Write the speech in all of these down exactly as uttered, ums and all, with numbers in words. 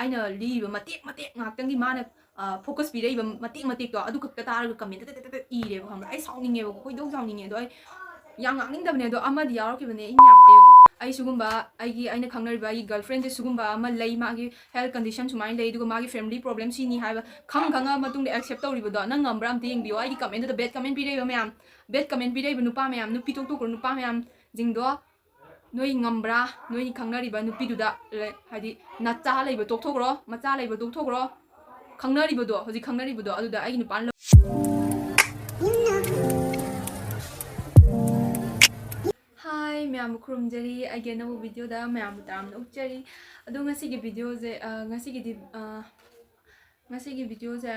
ꯑꯩꯅ ꯂꯤꯔꯤꯕ ꯃꯇꯦꯛ ꯃꯇꯦꯛ ꯉꯥꯛꯇꯪꯒꯤ ꯃꯥꯅ ꯐꯣꯀꯁ ꯄꯤꯔꯛꯏꯕ ꯃꯇꯦꯛ ꯃꯇꯦꯛꯇꯣ ꯑꯗꯨ ꯈꯛꯇ ꯇꯥꯔꯒ ꯀꯃꯦꯟꯇ ꯇꯠ ꯇꯠ ꯇꯠ ꯏꯔꯦꯕ, ꯈꯪꯕ꯭ꯔꯥ? ꯑꯩ ꯁꯥꯎꯅꯤꯡꯉꯦꯕ, ꯈꯣꯏꯗꯧ ꯁꯥꯎꯅꯤꯡꯉꯦ꯫ ꯑꯗꯣ ꯑꯩ ꯌꯥꯝ ꯉꯥꯡꯅꯤꯡꯗꯕꯅꯦ, ꯑꯗꯣ ꯑꯃꯗꯤ ꯌꯥꯎꯔꯛꯈꯤꯕꯅꯦ, ꯑꯩ ꯌꯥꯝ ꯉꯥꯡꯉꯦꯕ꯫ ꯑꯩ ꯁꯤꯒꯨꯝꯕ, ꯑꯩꯒꯤ, ꯑꯩꯅ ꯈꯪꯅꯔꯤꯕ ꯑꯩꯒꯤ ꯒꯔꯜ ꯐ꯭ꯔꯦꯟꯁꯦ ꯁꯤꯒꯨꯝꯕ ꯑꯃ ꯂꯩ, ꯃꯥꯒꯤ ꯍꯦꯜꯊ ꯀꯟꯗꯤꯁꯟ ꯁꯨꯃꯥꯏꯅ ꯂꯩ, ꯑꯗꯨꯒ ꯃꯥꯒꯤ ꯐꯦꯃꯤꯂꯤ ꯄ꯭ꯔꯣꯕ꯭ꯂꯦꯝ ꯁꯤꯅꯤ ꯍꯥꯏꯕ ꯈꯪ ꯈꯪꯉ ꯃꯇꯨꯡꯗ ꯑꯦꯛꯁꯦꯞ ꯇꯧꯔꯤꯕꯗꯣ ꯅꯪ ꯉꯝꯕ꯭ꯔꯥ ꯑꯝꯇ ꯌꯦꯡꯕꯤꯌꯣ꯫ ꯑꯩꯒꯤ ꯀꯃꯦꯟꯗꯨꯗ ꯕꯦꯗ ꯀꯃꯦꯟ ꯄꯤꯔꯛꯏꯕ ꯃꯌꯥꯝ, ꯕꯦꯗ ꯀꯃꯦꯟ ꯄꯤꯔꯛꯏꯕ ꯅꯨꯄꯥ ꯃꯌꯥꯝ, ꯅꯨꯄꯤ ꯇꯣꯛ ꯇꯣꯛꯈ꯭ꯔꯣ ꯅꯨꯄꯥ ꯃꯌꯥꯝꯁꯤꯡꯗꯣ, ꯅꯣꯏ ꯉꯝꯕ꯭ꯔꯥ? ꯅꯣꯏ ꯈꯪꯅꯔꯤꯕ ꯅꯨꯄꯤꯗꯨꯗ, ꯍꯥꯏꯗꯤ ꯅꯆꯥ ꯂꯩꯕ ꯇꯣꯛꯊꯣꯛꯈ꯭ꯔꯣ, ꯃꯆꯥ ꯂꯩꯕ ꯇꯣꯛꯊꯣꯛꯈ꯭ꯔꯣ, ꯈꯪꯅꯔꯤꯕꯗꯣ, ꯍꯧꯖꯤꯛ ꯈꯪꯅꯔꯤꯕꯗꯣ, ꯑꯗꯨꯗ ꯑꯩꯒꯤ ꯅꯨꯄꯥꯅ ꯂꯧ-, ꯍꯥꯏ ꯃꯌꯥꯝꯕꯨ ꯈꯨꯔꯨꯝꯖꯔꯤ, ꯑꯩꯒꯤ ꯑꯅꯧꯕ ꯚꯤꯗꯤꯑꯣꯗ ꯃꯌꯥꯝꯕꯨ ꯇꯔꯥꯝꯅ ꯑꯣꯛꯆꯔꯤ꯫ ꯑꯗꯣ ꯉꯁꯤꯒꯤ ꯚꯤꯗꯤꯑꯣꯁꯦ, ꯑ, ꯉꯁꯤꯒꯤꯗꯤ, ꯑ, ꯉꯁꯤꯒꯤ ꯚꯤꯗꯤꯑꯣꯁꯦ,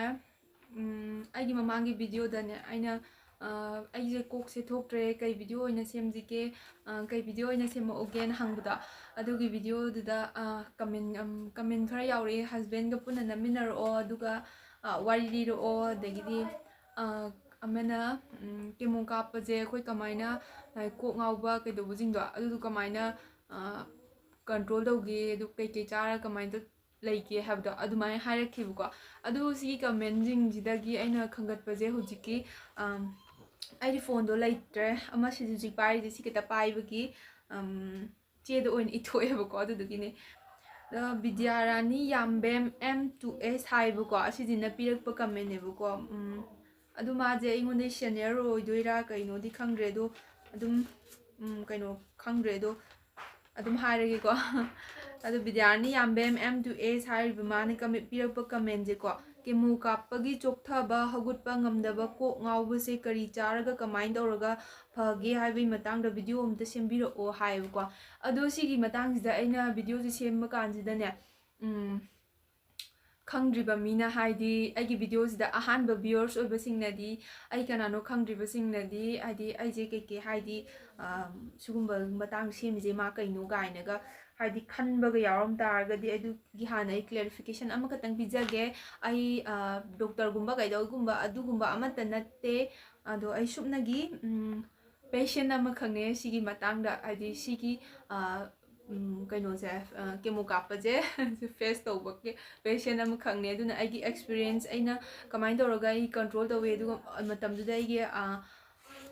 ꯎꯝ, ꯑꯩꯒꯤ ꯃꯃꯥꯡꯒꯤ ꯚꯤꯗꯤꯑꯣꯗꯅꯦ ꯑꯩꯅ, ꯑ, ꯑꯩꯁꯦ ꯀꯣꯛꯁꯦ ꯊꯣꯛꯇ꯭ꯔꯦ, ꯀꯩ ꯚꯤꯗꯤꯑꯣ ꯑꯣꯏꯅ ꯁꯦꯝꯁꯤꯒꯦ, ꯑ, ꯀꯩ ꯚꯤꯗꯤꯑꯣ ꯑꯣꯏꯅ ꯁꯦꯝꯃꯛꯎꯒꯦꯅ ꯍꯪꯕꯗꯣ, ꯑꯗꯨꯒꯤ ꯚꯤꯗꯤꯑꯣꯗꯨꯗ, ꯑ, ꯀꯃꯦꯟ, ꯎꯝ, ꯀꯃꯦꯟ ꯈꯔ ꯌꯥꯎꯔꯛꯑꯦ, "ꯍꯁꯕꯦꯟꯒ ꯄꯨꯟꯅ ꯅꯝꯃꯤꯟꯅꯔꯛꯑꯣ, ꯑꯗꯨꯒ, ꯑ, ꯋꯥꯔꯤ ꯂꯤꯔꯛꯑꯣ", ꯑꯗꯒꯤꯗꯤ, ꯑ, ꯑꯃꯅ, ꯎꯝ, "ꯀꯦꯃꯣ ꯀꯥꯞꯄꯁꯦ ꯑꯩꯈꯣꯏ ꯀꯃꯥꯏꯅ, ꯑ, ꯀꯣꯛ ꯉꯥꯎꯕ ꯀꯩꯗꯧꯕꯁꯤꯡꯗꯣ ꯑꯗꯨꯗꯣ ꯀꯃꯥꯏꯅ, ꯑ, ꯀꯟꯇ꯭ꯔꯣꯜ ꯇꯧꯒꯦ, ꯑꯗꯨ ꯀꯩꯀꯩ ꯆꯥꯔ ꯀꯃꯥꯏꯅ ꯇꯧ-, ꯂꯩꯒꯦ ꯍꯥꯏꯕꯗꯣ ꯑꯗꯨꯃꯥꯏꯅ ꯍꯥꯏꯔꯛꯈꯤꯕꯀꯣ꯫ ꯑꯗꯨ ꯁꯤꯒꯤ ꯀꯃꯦꯟꯁꯤꯡꯁꯤꯗꯒꯤ ꯑꯩꯅ ꯈꯟꯒꯠꯄꯁꯦ ꯍꯧꯖꯤꯛꯀꯤ, ꯑꯝ, ꯑꯩꯒꯤ ꯐꯣꯟꯗꯣ ꯂꯩꯇ꯭ꯔꯦ, ꯑꯃ ꯁꯤ ꯍꯧꯖꯤꯛ ꯄꯥꯏꯔꯤꯁꯦ ꯁꯤ ꯈꯛꯇ ꯄꯥꯏꯕꯒꯤ, ꯑꯝ, ꯆꯦꯗ ꯑꯣꯏꯅ ꯏꯊꯣꯛꯑꯦꯕꯀꯣ꯫ ꯑꯗꯨꯗꯨꯒꯤꯅꯦ꯫ ꯑꯗꯣ ꯕꯤꯗ꯭ꯌꯥꯔꯥꯅꯤ ꯌꯥꯝꯕꯦꯝ ꯑꯦꯝ ꯇꯨ ꯑꯦꯁ ꯍꯥꯏꯕꯀꯣ, ꯑꯁꯤꯁꯤꯅ ꯄꯤꯔꯛꯄ ꯀꯃꯦꯟꯅꯦꯕꯀꯣ꯫ ꯎꯝ, ꯑꯗꯨ ꯃꯥꯁꯦ ꯑꯩꯉꯣꯟꯗꯩ ꯁꯦꯅꯤꯌꯔ ꯑꯣꯏꯗꯣꯏꯔꯥ ꯀꯩꯅꯣꯗꯤ ꯈꯪꯗ꯭ꯔꯦ, ꯑꯗꯣ ꯑꯗꯨꯝ, ꯎꯝ, ꯀꯩꯅꯣ ꯈꯪꯗ꯭ꯔꯦ, ꯑꯗꯣ ꯑꯗꯨꯝ ꯍꯥꯏꯔꯒꯦꯀꯣ꯫ ꯑꯗꯣ ꯕꯤꯗ꯭ꯌꯥꯔꯥꯅꯤ ꯌꯥꯝꯕꯦꯝ ꯑꯦꯝ ꯇꯨ ꯑꯦꯁ ꯍꯥꯏꯔꯤꯕ ꯃꯥꯅ ꯀꯃꯦ-, ꯄꯤꯔꯛꯄ ꯀꯃꯦꯟꯁꯦꯀꯣ, "ꯀꯦꯃꯣ ꯀꯥꯞꯄꯒꯤ ꯆꯣꯛꯊꯕ, ꯍꯧꯒꯠꯄ ꯉꯝꯗꯕ, ꯀꯣꯛ ꯉꯥꯎꯕꯁꯦ ꯀꯔꯤ ꯆꯥꯔꯒ ꯀꯃꯥꯏꯅ ꯇꯧꯔꯒ ꯐꯒꯦ ꯍꯥꯏꯕꯒꯤ ꯃꯇꯥꯡꯗ ꯚꯤꯗꯤꯑꯣ ꯑꯝꯇ ꯁꯦꯝꯕꯤꯔꯛꯑꯣ" ꯍꯥꯏꯌꯦꯕꯀꯣ꯫ ꯑꯗꯣ ꯁꯤꯒꯤ ꯃꯇꯥꯡꯁꯤꯗ ꯑꯩꯅ ꯚꯤꯗꯤꯑꯣꯁꯦ ꯁꯦꯝꯕ ꯀꯥꯟꯁꯤꯗꯅꯦ, ꯎꯝ, ꯈꯪꯗ꯭ꯔꯤꯕ ꯃꯤꯅ, ꯍꯥꯏꯗꯤ ꯑꯩꯒꯤ ꯚꯤꯗꯤꯑꯣꯁꯤꯗ ꯑꯍꯥꯟꯕ ꯚ꯭ꯌꯨꯋꯔꯁ ꯑꯣꯏꯕꯁꯤꯡꯅꯗꯤ, ꯑꯩ ꯀꯅꯥꯅꯣ ꯈꯪꯗ꯭ꯔꯤꯕꯁꯤꯡꯅꯗꯤ, ꯍꯥꯏꯗꯤ ꯑꯩꯁꯦ ꯀꯩꯀꯩ, ꯍꯥꯏꯗꯤ, ꯑ, ꯁꯤꯒꯨꯝꯕ ꯃꯇꯥꯡ ꯁꯦꯝꯃꯤꯁꯦ ꯃꯥ ꯀꯩꯅꯣ ꯀꯥꯏꯅꯒ, ꯍꯥꯏꯗꯤ ꯈꯟꯕꯒ ꯌꯥꯎꯔꯝ ꯇꯥꯔꯒꯗꯤ, ꯑꯗꯨꯒꯤ ꯍꯥꯟꯅ ꯑꯩ ꯀ꯭ꯂꯦꯔꯤꯐꯤꯀꯦꯁꯟ ꯑꯃꯈꯛꯇꯪ ꯄꯤꯖꯒꯦ꯫ ꯑꯩ, ꯑ, ꯗꯣꯛꯇꯔꯒꯨꯝꯕ ꯀꯩꯗꯧꯒꯨꯝꯕ ꯑꯗꯨꯒꯨꯝꯕ ꯑꯃꯠꯇ ꯅꯠꯇꯦ꯫ ꯑꯗꯣ ꯑꯩ ꯁꯨꯞꯅꯒꯤ, ꯎꯝ, ꯄꯦꯁꯦꯟ ꯑꯃꯈꯛꯅꯦ ꯁꯤꯒꯤ ꯃꯇꯥꯡꯗ, ꯍꯥꯏꯗꯤ ꯁꯤꯒꯤ, ꯑ, ꯎꯝ, ꯀꯩꯅꯣꯁꯦ, ꯑ, chemo ꯀꯥꯞꯄꯁꯦ face ꯇꯧꯕꯒꯤ patient ꯑꯃꯈꯛꯅꯦ꯫ ꯑꯗꯨꯅ ꯑꯩꯒꯤ experience, ꯑꯩꯅ ꯀꯃꯥꯏꯅ ꯇꯧꯔꯒ ꯑꯩ control ꯇꯧꯋꯦ, ꯑꯗꯨꯒ ꯃꯇꯝꯗꯨꯗ ꯑꯩꯒꯤ, ꯑ,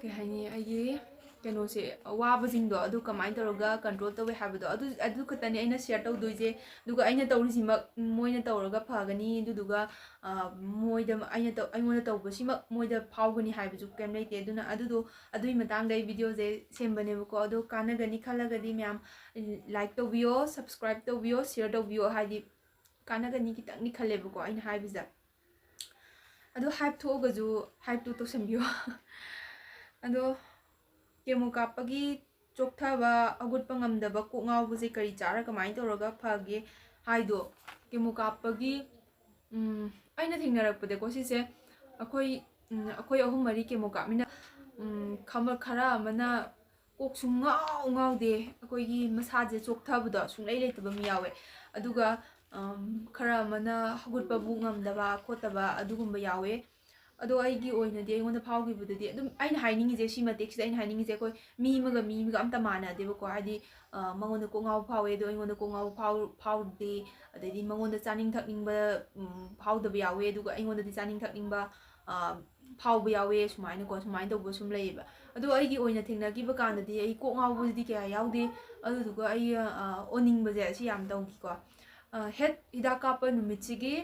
ꯀꯩ ꯍꯥꯏꯅꯤ, ꯑꯩꯒꯤ ꯀꯩꯅꯣꯁꯦ, ꯋꯥꯕꯁꯤꯡꯗꯣ ꯑꯗꯨ ꯀꯃꯥꯏꯅ ꯇꯧꯔꯒ control ꯇꯧꯋꯦ ꯍꯥꯏꯕꯗꯣ, ꯑꯗꯨ, ꯑꯗꯨ ꯈꯛꯇꯅꯦ ꯑꯩꯅ share ꯇꯧꯗꯣꯏꯁꯦ꯫ ꯑꯗꯨꯒ ꯑꯩꯅ ꯇꯧꯔꯤꯁꯤꯃꯛ ꯃꯣꯏꯅ ꯇꯧꯔꯒ ꯐꯒꯅꯤ, ꯑꯗꯨꯗꯨꯒ, ꯑ, ꯃꯣꯏꯗ ꯑꯩꯅ ꯇꯧ-, ꯑꯩꯉꯣꯟꯗ ꯇꯧꯕꯁꯤꯃꯛ ꯃꯣꯏꯗ ꯐꯥꯎꯒꯅꯤ ꯍꯥꯏꯕꯁꯨ ꯀꯩꯝ ꯂꯩꯇꯦ꯫ ꯑꯗꯨꯅ ꯑꯗꯨꯗꯣ, ꯑꯗꯨꯒꯤ ꯃꯇꯥꯡꯗ ꯑꯩ video ꯁꯦ ꯁꯦꯝꯕꯅꯦꯕꯀꯣ꯫ ꯑꯗꯣ ꯀꯥꯟꯅꯒꯅꯤ ꯈꯜꯂꯒꯗꯤ ꯃꯌꯥꯝ like ꯇꯧꯕꯤꯌꯣ, subscribe ꯇꯧꯕꯤꯌꯣ, share ꯇꯧꯕꯤꯌꯣ, ꯍꯥꯏꯗꯤ ꯀꯥꯟꯅꯒꯅꯤ ꯈꯤꯇꯪꯗꯤ ꯈꯜꯂꯦꯕꯀꯣ ꯑꯩꯅ ꯍꯥꯏꯕꯁꯦ꯫ ꯑꯗꯣ hype ꯊꯣꯛꯑꯒꯁꯨ hype ꯇꯨ ꯇꯧꯁꯟꯕꯤꯌꯣ꯫ ꯑꯗꯣ chemo ꯀꯥꯞꯄꯒꯤ ꯆꯣꯛꯊꯕ, ꯍꯧꯒꯠꯄ ꯉꯝꯗꯕ, ꯀꯣꯛ ꯉꯥꯎꯕꯁꯦ ꯀꯔꯤ ꯆꯥꯔ ꯀꯃꯥꯏꯅ ꯇꯧꯔꯒ ꯐꯒꯦ ꯍꯥꯏꯗꯣ, chemo ꯀꯥꯞꯄꯒꯤ, ꯎꯝ, ꯑꯩꯅ ꯊꯦꯡꯅꯔꯛꯄꯗꯀꯣ ꯁꯤꯁꯦ, ꯑꯩꯈꯣꯏ, ꯎꯝ, ꯑꯩꯈꯣꯏ ꯑꯍꯨꯝ ꯃꯔꯤ chemo ꯀꯥꯞꯃꯤꯟꯅ, ꯎꯝ, ꯈꯃ-, ꯈꯔ ꯑꯃꯅ ꯀꯣꯛ ꯁꯨꯡ ꯉꯥꯎ ꯉꯥꯎꯗꯦ, ꯑꯩꯈꯣꯏꯒꯤ ꯃꯁꯥꯁꯦ ꯆꯣꯛꯊꯕꯗꯣ ꯁꯨꯡꯂꯩ ꯂꯩꯇꯕ ꯃꯤ ꯌꯥꯎꯋꯦ꯫ ꯑꯗꯨꯒ, ꯑꯝ, ꯈꯔ ꯑꯃꯅ ꯍꯧꯒꯠꯄꯕꯨ ꯉꯝꯗꯕ ꯈꯣꯠꯇꯕ ꯑꯗꯨꯒꯨꯝꯕ ꯌꯥꯎꯋꯦ꯫ ꯑꯗꯣ ꯑꯩꯒꯤ ꯑꯣꯏꯅꯗꯤ, ꯑꯩꯉꯣꯟꯗ ꯐꯥꯎꯈꯤꯕꯗꯗꯤ, ꯑꯗꯨꯝ ꯑꯩꯅ ꯍꯥꯏꯅꯤꯡꯉꯤꯁꯦ, ꯁꯤ ꯃꯇꯦꯛꯁꯤꯗ ꯑꯩꯅ ꯍꯥꯏꯅꯤꯡꯉꯤꯁꯦ, ꯑꯩꯈꯣꯏ ꯃꯤ ꯑꯃꯒ ꯃꯤ ꯑꯃꯒ ꯑꯝꯇ ꯃꯥꯟꯅꯗꯦꯕꯀꯣ꯫ ꯍꯥꯏꯗꯤ, ꯑ, ꯃꯉꯣꯟꯗ ꯀꯣꯛ ꯉꯥꯎꯕ ꯐꯥꯎꯋꯦ, ꯑꯗꯣ ꯑꯩꯉꯣꯟꯗ ꯀꯣꯛ ꯉꯥꯎꯕ ꯐꯥꯎ-, ꯐꯥꯎꯗꯦ꯫ ꯑꯗꯩꯗꯤ ꯃꯉꯣꯟꯗ ꯆꯥꯅꯤꯡ ꯊꯛꯅꯤꯡꯕ, ꯎꯝ, ꯐꯥꯎꯗꯕ ꯌꯥꯎꯋꯦ, ꯑꯗꯨꯒ ꯑꯩꯉꯣꯟꯗꯗꯤ ꯆꯥꯅꯤꯡ ꯊꯛꯅꯤꯡꯕ, ꯑ, ꯐꯥꯎꯕ ꯌꯥꯎꯋꯦ, ꯁꯨꯃꯥꯏꯅꯀꯣ, ꯁꯨꯃꯥꯏꯅ ꯇꯧꯕ ꯁꯨꯝ ꯂꯩꯌꯦꯕ꯫ ꯑꯗꯣ ꯑꯩꯒꯤ ꯑꯣꯏꯅ ꯊꯦꯡꯅꯈꯤꯕ ꯀꯥꯟꯗꯗꯤ ꯑꯩ ꯀꯣꯛ ꯉꯥꯎꯕꯁꯤꯗꯤ ꯀꯌꯥ ꯌꯥꯎꯗꯦ꯫ ꯑꯗꯨꯗꯨꯒ ꯑꯩ, ꯑ, ꯑꯣꯅꯤꯡꯕꯁꯦ ꯑꯁꯤ ꯌꯥꯝ ꯇꯧꯈꯤꯀꯣ꯫ ꯑ, ꯍꯦꯛ ꯍꯤꯗꯥꯛ ꯀꯥꯞꯄ ꯅꯨꯃꯤꯠꯁꯤꯒꯤ,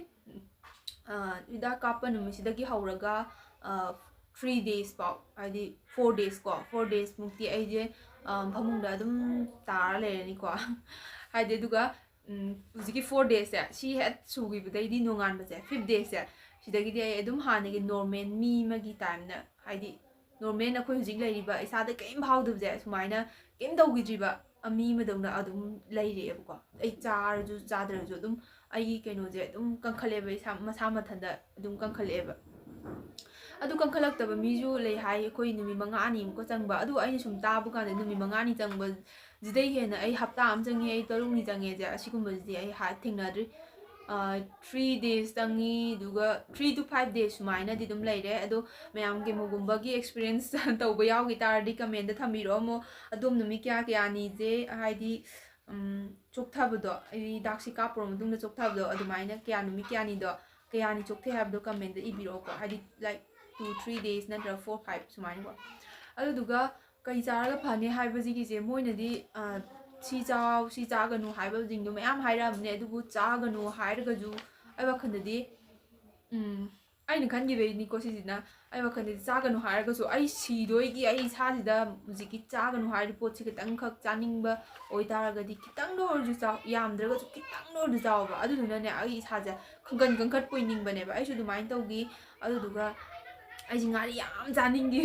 ꯑ, ꯍꯤꯗꯥꯛ ꯀꯥꯞꯄ ꯅꯨꯃꯤꯠꯁꯤꯗꯒꯤ ꯍꯧꯔꯒ, ꯑ, three days ꯐꯥꯎ, ꯍꯥꯏꯗꯤ four days ꯀꯣ, four days ꯃꯨꯛꯇꯤ ꯑꯩꯁꯦ, ꯑ, ꯐꯃꯨꯡꯗ ꯑꯗꯨꯝ ꯇꯥꯔ ꯂꯩꯔꯅꯤꯀꯣ꯫ ꯍꯥꯏꯗꯤ, ꯑꯗꯨꯒ, ꯎꯝ, ꯍꯧꯖꯤꯛꯀꯤ four days ꯁꯦ, ꯁꯤ ꯍꯦꯛ ꯁꯨꯈꯤꯕꯗꯩꯗꯤ ꯅꯣꯡꯉꯥꯟꯕꯁꯦ, fifth day ꯁꯦ, ꯁꯤꯗꯒꯤꯗꯤ ꯑꯩ ꯑꯗꯨꯝ ꯍꯥꯟꯅꯒꯤ normal ꯃꯤ ꯑꯃꯒꯤ ꯇꯥꯏꯞꯅ, ꯍꯥꯏꯗꯤ, normal ꯑꯩꯈꯣꯏ ꯍꯧꯖꯤꯛ ꯂꯩꯔꯤꯕ ꯏꯁꯥꯗ ꯀꯔꯤꯝ ꯐꯥꯎꯗꯕꯁꯦ, ꯁꯨꯃꯥꯏꯅ ꯀꯔꯤꯝ ꯇꯧꯈꯤꯗ꯭ꯔꯤꯕ ꯃꯤ ꯑꯃꯗꯧꯅ ꯑꯗꯨꯝ ꯂꯩꯔꯛꯑꯦꯕꯀꯣ꯫ ꯑꯩ ꯆꯥꯔꯁꯨ ꯆꯥꯗ꯭ꯔꯁꯨ ꯑꯗꯨꯝ ꯑꯩꯒꯤ ꯀꯩꯅꯣꯁꯦ ꯑꯗꯨꯝ ꯀꯟꯈꯠꯂꯦꯕ, ꯏꯁꯥ ꯃꯁꯥ ꯃꯊꯟꯇ ꯑꯗꯨꯝ ꯀꯟꯈꯠꯂꯛꯑꯦꯕ꯫ ꯑꯗꯨ ꯀꯟꯈꯠꯂꯛꯇꯕ ꯃꯤꯁꯨ ꯂꯩ ꯍꯥꯏ, ꯑꯩꯈꯣꯏ ꯅꯨꯃꯤꯠ ꯃꯉꯥꯅꯤꯃꯨꯛꯀ ꯆꯪꯕ꯫ ꯑꯗꯨ ꯑꯩꯅ ꯁꯨꯝ ꯇꯥꯕ ꯀꯥꯟꯗ ꯅꯨꯃꯤꯠ ꯃꯉꯥꯅꯤꯁꯦ ꯑꯩ ꯍꯞꯇꯥ ꯑꯃ ꯆꯪꯉꯤ, ꯑꯩ ꯇꯔꯨꯛꯅꯤ ꯆꯪꯉꯦꯁꯦ, ꯑꯁꯤꯒꯨꯝꯕꯁꯤꯗꯤ ꯑꯩ ꯍꯥ-, ꯊꯦꯡꯅꯗ꯭ꯔꯤ꯫ ꯑ, three days ꯆꯪꯉꯤ, ꯑꯗꯨꯒ three to five days ꯁꯨꯃꯥꯏꯅꯗꯤ ꯑꯗꯨꯝ ꯂꯩꯔꯦ꯫ ꯑꯗꯣ ꯃꯌꯥꯝ chemoꯒꯨꯝꯕꯒꯤ experience ꯇꯧꯕ ꯌꯥꯎꯈꯤ ꯇꯥꯔꯗꯤ comment ꯊꯝꯕꯤꯔꯛꯑꯣ꯫ ꯑꯗꯣꯝ ꯅꯨꯃꯤꯠ ꯀꯌꯥ ꯀꯌꯥꯅꯤꯁꯦ, ꯍꯥꯏꯗꯤ, ꯎꯝ, ꯆꯣꯛꯊꯕꯗꯣ, ꯑꯩ ꯍꯤꯗꯥꯛꯁꯤ ꯀꯥꯞꯄꯨꯔ ꯃꯇꯨꯡꯗ ꯆꯣꯛꯊꯕꯗꯣ, ꯑꯗꯨꯃꯥꯏꯅ ꯀꯌꯥ, ꯅꯨꯃꯤꯠ ꯀꯌꯥꯅꯤꯗꯣ, ꯀꯌꯥꯅꯤ ꯆꯣꯛꯊꯩ ꯍꯥꯏꯕꯗꯣ comment ꯏꯕꯤꯔꯛꯑꯣꯀꯣ꯫ ꯍꯥꯏꯗꯤ, like, two three days ꯅꯠꯇ꯭ꯔꯒ four five ꯁꯨꯃꯥꯏꯅꯀꯣ꯫ ꯑꯗꯨꯗꯨꯒ ꯀꯩ ꯆꯥꯔꯒ ꯐꯅꯤ ꯍꯥꯏꯕꯁꯤꯒꯤꯁꯦ ꯃꯣꯏꯅꯗꯤ, ꯑ, "ꯁꯤ ꯆꯥꯎ, ꯁꯤ ꯆꯥꯒꯅꯨ" ꯍꯥꯏꯕꯁꯤꯡꯗꯣ ꯃꯌꯥꯝ ꯍꯥꯏꯔꯛꯑꯕꯅꯦ꯫ ꯑꯗꯨꯕꯨ ꯆꯥꯒꯅꯨ ꯍꯥꯏꯔꯒꯁꯨ ꯑꯩ ꯋꯥꯈꯜꯗꯗꯤ, ꯎꯝ, ꯑꯩꯅ ꯈꯟꯈꯤꯕꯩꯅꯤꯀꯣ ꯁꯤꯁꯤꯅ꯫ ꯑꯩ ꯋꯥꯈꯜꯗꯗꯤ ꯆꯥꯒꯅꯨ ꯍꯥꯏꯔꯒꯁꯨ, ꯑꯩ ꯁꯤꯗꯣꯏꯒꯤ ꯑꯩ ꯏꯁꯥꯁꯤꯗ ꯍꯧꯖꯤꯛꯀꯤ ꯆꯥꯒꯅꯨ ꯍꯥꯏꯔꯤꯕ ꯄꯣꯠꯁꯤ ꯈꯤꯇꯪꯈꯛ ꯆꯥꯅꯤꯡꯕ ꯑꯣꯏꯇꯥꯔꯒꯗꯤ, ꯈꯤꯇꯪꯗ ꯑꯣꯏꯔꯁꯨ ꯆꯥꯎ, ꯌꯥꯝꯗ꯭ꯔꯒꯁꯨ ꯈꯤꯇꯪꯗ ꯑꯣꯏꯔꯁꯨ ꯆꯥꯎꯕ꯫ ꯑꯗꯨꯗꯨꯅꯅꯦ, ꯑꯩ ꯏꯁꯥꯁꯦ ꯈꯪꯀꯟ ꯀꯟꯈꯠꯄꯣꯏ ꯅꯤꯡꯕꯅꯦꯕ꯫ ꯑꯩꯁꯨ ꯑꯗꯨꯃꯥꯏꯅ ꯇꯧꯈꯤ꯫ ꯑꯗꯨꯗꯨꯒ ꯑꯩꯁꯦ ꯉꯥꯔꯤ ꯌꯥꯝ ꯆꯥꯅꯤꯡꯈꯤ꯫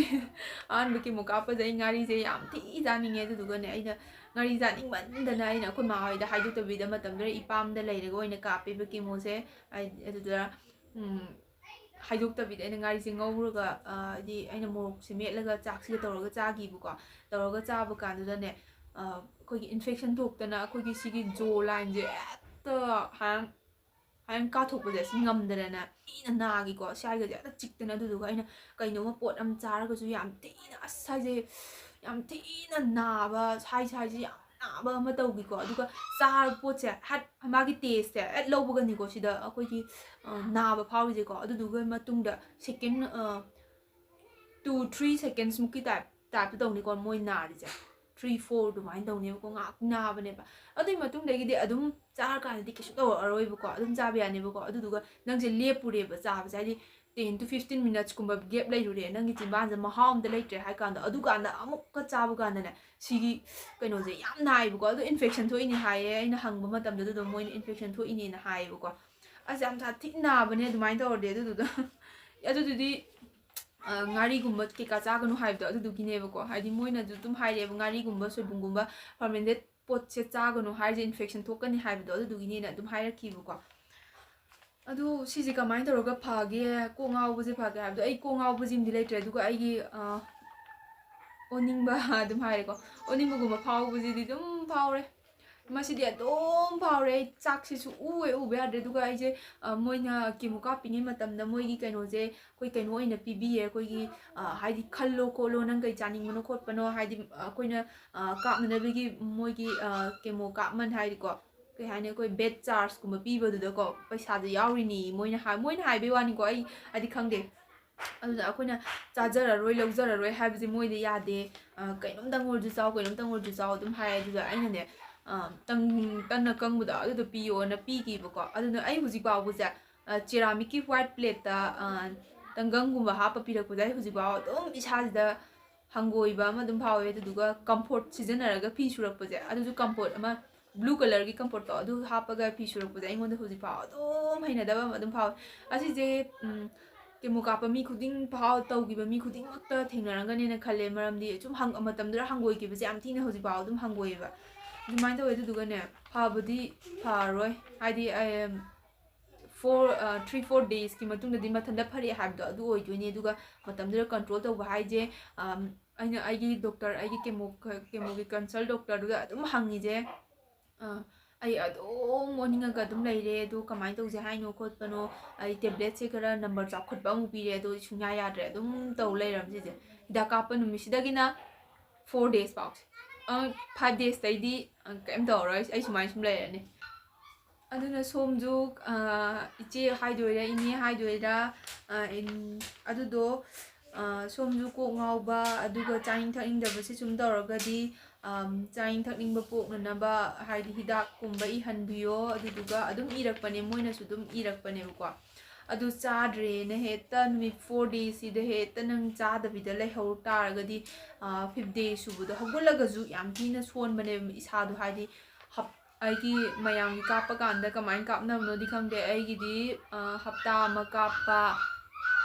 ꯑꯍꯥꯟꯕ chemo ꯀꯥꯞꯄꯁꯦ ꯑꯩ ꯉꯥꯔꯤꯁꯦ ꯌꯥꯝ ꯊꯤ ꯆꯥꯅꯤꯡꯉꯦ꯫ ꯑꯗꯨꯗꯨꯒꯅꯦ, ꯑꯩꯅ ꯉꯥꯔꯤ ꯆꯥꯅꯤꯡꯃꯟꯗꯅ ꯑꯩꯅ ꯑꯩꯈꯣꯏ ꯃꯥ ꯍꯣꯏꯗ ꯍꯥꯏꯗꯣꯛꯇꯕꯤꯗ, ꯃꯇꯝꯗꯨꯗ ꯏꯄꯥꯝꯗ ꯂꯩꯔꯒ ꯑꯣꯏꯅ ꯀꯥꯞꯄꯦꯕ chemoꯁꯦ꯫ ꯍꯥꯏꯗꯤ, ꯑꯗꯨꯗ, ꯎꯝ, ꯍꯥꯏꯗꯣꯛꯇꯕꯤꯗ ꯑꯩꯅ ꯉꯥꯔꯤꯁꯦ ꯉꯧꯔꯒ, ꯑ, ꯍꯥꯏꯗꯤ, ꯑꯩꯅ ꯃꯣꯔꯣꯛꯁꯦ ꯃꯦꯠꯂꯒ ꯆꯥꯛꯁꯤꯒ ꯇꯧꯔꯒ ꯆꯥꯈꯤꯕꯀꯣ꯫ ꯇꯧꯔꯒ ꯆꯥꯕ ꯀꯥꯟꯗꯨꯗꯅꯦ, ꯑ, ꯑꯩꯈꯣꯏꯒꯤ infection ꯊꯣꯛꯇꯅ ꯑꯩꯈꯣꯏꯒꯤ ꯁꯤꯒꯤ jaw lineꯁꯦ ꯍꯦꯛꯇ ꯍꯥꯏ-, ꯍꯥꯏꯅ ꯀꯥꯊꯣꯛꯄꯁꯦ ꯑꯁꯤ ꯉꯝꯗꯅꯅꯦ ꯊꯤꯅ ꯅꯥꯈꯤꯀꯣ꯫ ꯁ꯭ꯋꯥꯏꯒꯁꯦ ꯍꯦꯛꯇ ꯆꯤꯛꯇꯅ꯫ ꯑꯗꯨꯗꯨꯒ ꯑꯩꯅ ꯀꯩꯅꯣꯝꯃ ꯄꯣꯠ ꯑꯃ ꯆꯥꯔꯒꯁꯨ ꯌꯥꯝ ꯊꯤꯅ, ꯑꯁ, ꯍꯥꯏꯁꯦ ꯌꯥꯝ ꯊꯤꯅ ꯅꯥꯕ, ꯁꯥꯏ ꯁꯥꯏꯁꯦ ꯌꯥꯝ ꯅꯥꯕ ꯑꯃ ꯇꯧꯈꯤꯀꯣ꯫ ꯑꯗꯨꯒ ꯆꯥꯔꯕ ꯄꯣꯠꯁꯦ ꯍꯦꯛ ꯃꯥꯒꯤ tasteꯁꯦ ꯍꯦꯛ ꯂꯧꯕꯒꯅꯤꯀꯣ, ꯁꯤꯗ ꯑꯩꯈꯣꯏꯒꯤ, ꯑ, ꯅꯥꯕ ꯐꯥꯎꯔꯤꯁꯦꯀꯣ꯫ ꯑꯗꯨꯗꯨꯒ ꯃꯇꯨꯡꯗ second, ꯑ, two three seconds ꯃꯨꯛꯀꯤ type, typeꯇ ꯇꯧꯅꯤꯀꯣ ꯃꯣꯏ ꯅꯥꯔꯤꯁꯦ꯫ Three four ꯑꯗꯨꯃꯥꯏꯅ ꯇꯧꯅꯦꯕꯀꯣ, ꯉꯥꯏꯍꯥꯛ ꯅꯥꯕꯅꯦꯕ꯫ ꯑꯗꯨꯒꯤ ꯃꯇꯨꯡꯗꯒꯤꯗꯤ ꯑꯗꯨꯝ ꯆꯥꯔꯀꯥꯟꯗꯗꯤ ꯀꯩꯁꯨ ꯇꯧꯔꯛꯑꯔꯣꯏꯕꯀꯣ, ꯑꯗꯨꯝ ꯆꯥꯕ ꯌꯥꯅꯦꯕꯀꯣ꯫ ꯑꯗꯨꯗꯨꯒ ꯅꯪꯁꯦ ꯂꯦꯞꯄꯨꯔꯦꯕ ꯆꯥꯕꯁꯦ, ꯍꯥꯏꯗꯤ ten to fifteen minutesꯀꯨꯝꯕ gap ꯂꯩꯔꯨꯔꯦ, ꯅꯪꯒꯤ ꯆꯤꯟꯕꯥꯟꯁꯦ ꯃꯍꯥꯎ ꯑꯝꯇ ꯂꯩꯇ꯭ꯔꯦ ꯍꯥꯏ ꯀꯥꯟꯗ, ꯑꯗꯨꯀꯥꯟꯗ ꯑꯃꯨꯛꯀ ꯆꯥꯕ ꯀꯥꯟꯗꯅꯦ, ꯁꯤꯒꯤ ꯀꯩꯅꯣꯁꯦ ꯌꯥꯝ ꯅꯥꯏꯕꯀꯣ꯫ ꯑꯗꯣ infection ꯊꯣꯛꯏꯅꯦ ꯍꯥꯏꯌꯦ, ꯑꯩꯅ ꯍꯪꯕ ꯃꯇꯝꯗ ꯑꯗꯨꯗꯣ ꯃꯣꯏꯅ infection ꯊꯣꯛꯏꯅꯦꯅ ꯍꯥꯏꯌꯦꯕꯀꯣ꯫ ꯑꯁ, ꯌꯥꯝ ꯁꯥꯊꯤ ꯅꯥꯕꯅꯦ ꯑꯗꯨꯃꯥꯏꯅ ꯇꯧꯔꯗꯤ꯫ ꯑꯗꯨꯗꯨꯗ ꯑꯗꯨꯗꯨꯗꯤ, ꯑ, ꯉꯥꯔꯤꯒꯨꯝꯕ ꯀꯩꯀꯥ ꯆꯥꯒꯅꯨ ꯍꯥꯏꯕꯗꯣ ꯑꯗꯨꯗꯨꯒꯤꯅꯦꯕꯀꯣ꯫ ꯍꯥꯏꯗꯤ, ꯃꯣꯏꯅꯁꯨ ꯑꯗꯨꯝ ꯍꯥꯏꯔꯛꯑꯦꯕ, ꯉꯥꯔꯤꯒꯨꯝꯕ, ꯁꯣꯏꯕꯨꯝꯒꯨꯝꯕ, fermented ꯄꯣꯠꯁꯦ ꯆꯥꯒꯅꯨ ꯍꯥꯏꯔꯤꯁꯦ infection ꯊꯣꯛꯀꯅꯤ ꯍꯥꯏꯕꯗꯣ ꯑꯗꯨꯗꯨꯒꯤꯅꯦꯅ ꯑꯗꯨꯝ ꯍꯥꯏꯔꯛꯈꯤꯕꯀꯣ꯫ ꯑꯗꯨ ꯁꯤꯁꯦ ꯀꯃꯥꯏꯅ ꯇꯧꯔꯒ ꯐꯒꯦ, ꯀꯣꯛ ꯉꯥꯎꯕꯁꯦ ꯐꯒꯦ ꯍꯥꯏꯕꯗꯣ, ꯑꯩ ꯀꯣꯛ ꯉꯥꯎꯕꯁꯤꯃꯗꯤ ꯂꯩꯇ꯭ꯔꯦ꯫ ꯑꯗꯨꯒ ꯑꯩꯒꯤ, ꯑ, ꯑꯣꯅꯤꯡꯕ ꯑꯗꯨꯝ ꯍꯥꯏꯔꯦꯀꯣ, ꯑꯣꯅꯤꯡꯕꯒꯨꯝꯕ ꯐꯥꯎꯕꯁꯤꯗꯤ ꯑꯗꯨꯝ ꯐꯥꯎꯔꯦ꯫ ꯃꯁꯤꯗꯤ ꯑꯗꯨꯝ ꯐꯥꯎꯔꯦ꯫ ꯑꯩ ꯆꯥꯛꯁꯤꯁꯨ ꯎꯋꯦ, ꯎꯕ ꯌꯥꯗ꯭ꯔꯦ꯫ ꯑꯗꯨꯒ ꯑꯩꯁꯦ, ꯑ, ꯃꯣꯏꯅ chemo ꯀꯥꯞꯄꯤꯉꯩ ꯃꯇꯝꯗ ꯃꯣꯏꯒꯤ ꯀꯩꯅꯣꯁꯦ ꯑꯩꯈꯣꯏ ꯀꯩꯅꯣ ꯑꯣꯏꯅ ꯄꯤꯕꯤꯌꯦ꯫ ꯑꯩꯈꯣꯏꯒꯤ, ꯑ, ꯍꯥꯏꯗꯤ, "ꯈꯜꯂꯣ ꯈꯣꯠꯂꯣ, ꯅꯪ ꯀꯩ ꯆꯥꯅꯤꯡꯕꯅꯣ ꯈꯣꯠꯄꯅꯣ", ꯍꯥꯏꯗꯤ, ꯑ, ꯑꯩꯈꯣꯏꯅ, ꯑ, ꯀꯥꯞꯅꯅꯕꯒꯤ ꯃꯣꯏꯒꯤ, ꯑ, chemo ꯀꯥꯞꯃꯟ ꯍꯥꯏꯗꯤꯀꯣ, ꯀꯩ ꯍꯥꯏꯅꯤ, ꯑꯩꯈꯣꯏ bed chargeꯀꯨꯝꯕ ꯄꯤꯕꯗꯨꯗꯀꯣ ꯄꯩꯁꯥꯁꯦ ꯌꯥꯎꯔꯤꯅꯤ꯫ ꯃꯣꯏꯅ ꯍꯥꯏ-, ꯃꯣꯏꯅ ꯍꯥꯏꯕꯩ ꯋꯥꯅꯤꯀꯣ, ꯑꯩ ꯍꯥꯏꯗꯤ ꯈꯪꯗꯦ꯫ ꯑꯗꯨꯗ ꯑꯩꯈꯣꯏꯅ ꯆꯥꯖꯔꯔꯣꯏ, ꯂꯧꯖꯔꯔꯣꯏ ꯍꯥꯏꯕꯁꯦ ꯃꯣꯏꯗ ꯌꯥꯗꯦ꯫ ꯑ, "ꯀꯩꯅꯣꯝꯇꯪ ꯑꯣꯏꯔꯁꯨ ꯆꯥꯎ, ꯀꯩꯅꯣꯝꯇꯪ ꯑꯣꯏꯔꯁꯨ ꯆꯥꯎ" ꯑꯗꯨꯝ ꯍꯥꯏ꯫ ꯑꯗꯨꯗ ꯑꯩꯅꯅꯦ, ꯑ, ꯇꯟ-, ꯇꯟ ꯑꯀꯪꯕꯗꯣ ꯑꯗꯨꯗꯣ ꯄꯤꯌꯣꯅ ꯄꯤꯈꯤꯕꯀꯣ꯫ ꯑꯗꯨꯅ ꯑꯩ ꯍꯧꯖꯤꯛ ꯐꯥꯎꯕꯁꯦ, ꯑ, ceramicꯀꯤ white plateꯇ, ꯑ, ꯇꯟꯒꯪꯒꯨꯝꯕ ꯍꯥꯞꯄ ꯄꯤꯔꯛꯄꯗ ꯑꯩ ꯍꯧꯖꯤꯛ ꯐꯥꯎ ꯑꯗꯨꯝ ꯏꯁꯥꯁꯤꯗ ꯍꯪꯒꯣꯏꯕ ꯑꯃ ꯑꯗꯨꯝ ꯐꯥꯎꯋꯦ꯫ ꯑꯗꯨꯗꯨꯒ comfort ꯁꯤꯖꯤꯟꯅꯔꯒ ꯐꯤ ꯁꯨꯔꯛꯄꯁꯦ, ꯑꯗꯨꯁꯨ comfort ꯑꯃ blue colourꯒꯤ comfortꯇꯣ ꯑꯗꯨ ꯍꯥꯞꯄꯒ ꯐꯤ ꯁꯨꯔꯛꯄꯁꯦ ꯑꯩꯉꯣꯟꯗ ꯍꯧꯖꯤꯛ ꯐꯥꯎ ꯑꯗꯨꯝ ꯍꯩꯅꯗꯕ ꯑꯃ ꯑꯗꯨꯝ ꯐꯥꯎꯋꯦ꯫ ꯑꯁꯤꯁꯦ, ꯎꯝ, chemo ꯀꯥꯞꯄ ꯃꯤ ꯈꯨꯗꯤꯡ ꯐꯥꯎ, ꯇꯧꯈꯤꯕ ꯃꯤ ꯈꯨꯗꯤꯡꯃꯛꯇ ꯊꯦꯡꯅꯔꯝꯒꯅꯦꯅ ꯈꯜꯂꯦ꯫ ꯃꯔꯝꯗꯤ ꯁꯨꯝ ꯍꯪ-, ꯃꯇꯝꯗꯨꯗ ꯍꯪꯒꯣꯏꯈꯤꯕꯁꯦ ꯌꯥꯝ ꯊꯤꯅ ꯍꯧꯖꯤꯛ ꯐꯥꯎ ꯑꯗꯨꯝ ꯍꯪꯒꯣꯏꯌꯦꯕ꯫ ꯑꯗꯨꯃꯥꯏꯅ ꯇꯧꯋꯦ꯫ ꯑꯗꯨꯗꯨꯒꯅꯦ, ꯐꯕꯨꯗꯤ ꯐꯔꯣꯏ, ꯍꯥꯏꯗꯤ, ꯑꯩ, four, ꯑ, three four daysꯀꯤ ꯃꯇꯨꯡꯗꯗꯤ ꯃꯊꯟꯇ ꯐꯔꯛꯑꯦ ꯍꯥꯏꯕꯗꯣ ꯑꯗꯨ ꯑꯣꯏꯗꯣꯏꯅꯦ꯫ ꯑꯗꯨꯒ ꯃꯇꯝꯗꯨꯗ control ꯇꯧꯕ ꯍꯥꯏꯁꯦ, ꯑꯝ, ꯑꯩꯅ ꯑꯩꯒꯤ doctor, ꯑꯩꯒꯤ chemo, chemoꯒꯤ consult doctorꯗꯨꯗ ꯑꯗꯨꯝ ꯍꯪꯉꯤꯁꯦ, ꯑ, "ꯑꯩ ꯑꯗꯨꯝ ꯑꯣꯅꯤꯡꯉꯒ ꯑꯗꯨꯝ ꯂꯩꯔꯦ, ꯑꯗꯨ ꯀꯃꯥꯏꯅ ꯇꯧꯁꯦ ꯍꯥꯏꯅꯣ ꯈꯣꯠꯄꯅꯣ? ꯑꯩ tabletꯁꯦ ꯈꯔ number ꯆꯥꯎꯈꯠꯄ ꯑꯃꯨꯛ ꯄꯤꯔꯦ, ꯑꯗꯣ ꯁꯨꯡꯌꯥ ꯌꯥꯗ꯭ꯔꯦ, ꯑꯗꯨꯝ ꯇꯧ ꯂꯩꯔꯕꯅꯤ ꯁꯤꯁꯦ"꯫ ꯍꯤꯗꯥꯛ ꯀꯥꯞꯄ ꯅꯨꯃꯤꯠꯁꯤꯗꯒꯤꯅ four days ꯐꯥꯎꯁꯦ, ꯑ, five daysꯇꯩꯗꯤ, ꯑ, ꯀꯩꯝ ꯇꯧꯔꯔꯣꯏ, ꯑꯩ ꯁꯨꯃꯥꯏꯅ ꯁꯨꯝ ꯂꯩꯔꯅꯤ꯫ ꯑꯗꯨꯅ ꯁꯣꯝꯁꯨ, ꯑ, ꯏꯆꯦ ꯍꯥꯏꯗꯣꯏꯔꯥ, ꯏꯅꯦ ꯍꯥꯏꯗꯣꯏꯔꯥ, ꯑ, ꯏꯟ-, ꯑꯗꯨꯗꯣ, ꯑ, ꯁꯣꯝꯁꯨ ꯀꯣꯛ ꯉꯥꯎꯕ, ꯑꯗꯨꯒ ꯆꯥꯅꯤꯡ ꯊꯛꯅꯤꯡꯗꯕꯁꯤ ꯁꯨꯝ ꯇꯧꯔꯒꯗꯤ, ꯑꯝ, ꯆꯥꯅꯤꯡ ꯊꯛꯅꯤꯡꯕ ꯄꯣꯛꯅꯅꯕ, ꯍꯥꯏꯗꯤ, ꯍꯤꯗꯥꯛꯀꯨꯝꯕ ꯏꯍꯟꯕꯤꯌꯣ꯫ ꯑꯗꯨꯗꯨꯒ ꯑꯗꯨꯝ ꯏꯔꯛꯄꯅꯦ, ꯃꯣꯏꯅꯁꯨ ꯑꯗꯨꯝ ꯏꯔꯛꯄꯅꯦꯕꯀꯣ꯫ ꯑꯗꯨ ꯆꯥꯗ꯭ꯔꯦꯅ ꯍꯦꯛꯇ ꯅꯨꯃꯤꯠ four daysꯁꯤꯗ ꯍꯦꯛꯇ ꯅꯪ ꯆꯥꯗꯕꯤꯗ ꯂꯩꯍꯧ ꯇꯥꯔꯒꯗꯤ, ꯑ, fifth day ꯁꯨꯕꯗꯣ ꯍꯧꯒꯠꯂꯒꯁꯨ ꯌꯥꯝ ꯊꯤꯅ ꯁꯣꯟꯕꯅꯦꯕ ꯏꯁꯥꯗꯣ, ꯍꯥꯏꯗꯤ, ꯍꯞ-, ꯑꯩꯒꯤ ꯃꯌꯥꯝꯒꯤ ꯀꯥꯞꯄ ꯀꯥꯟꯗ ꯀꯃꯥꯏꯅ ꯀꯥꯞꯅꯕꯅꯣꯗꯤ ꯈꯪꯗꯦ꯫ ꯑꯩꯒꯤꯗꯤ, ꯑ, ꯍꯞꯇꯥ ꯑꯃ ꯀꯥꯞꯄ,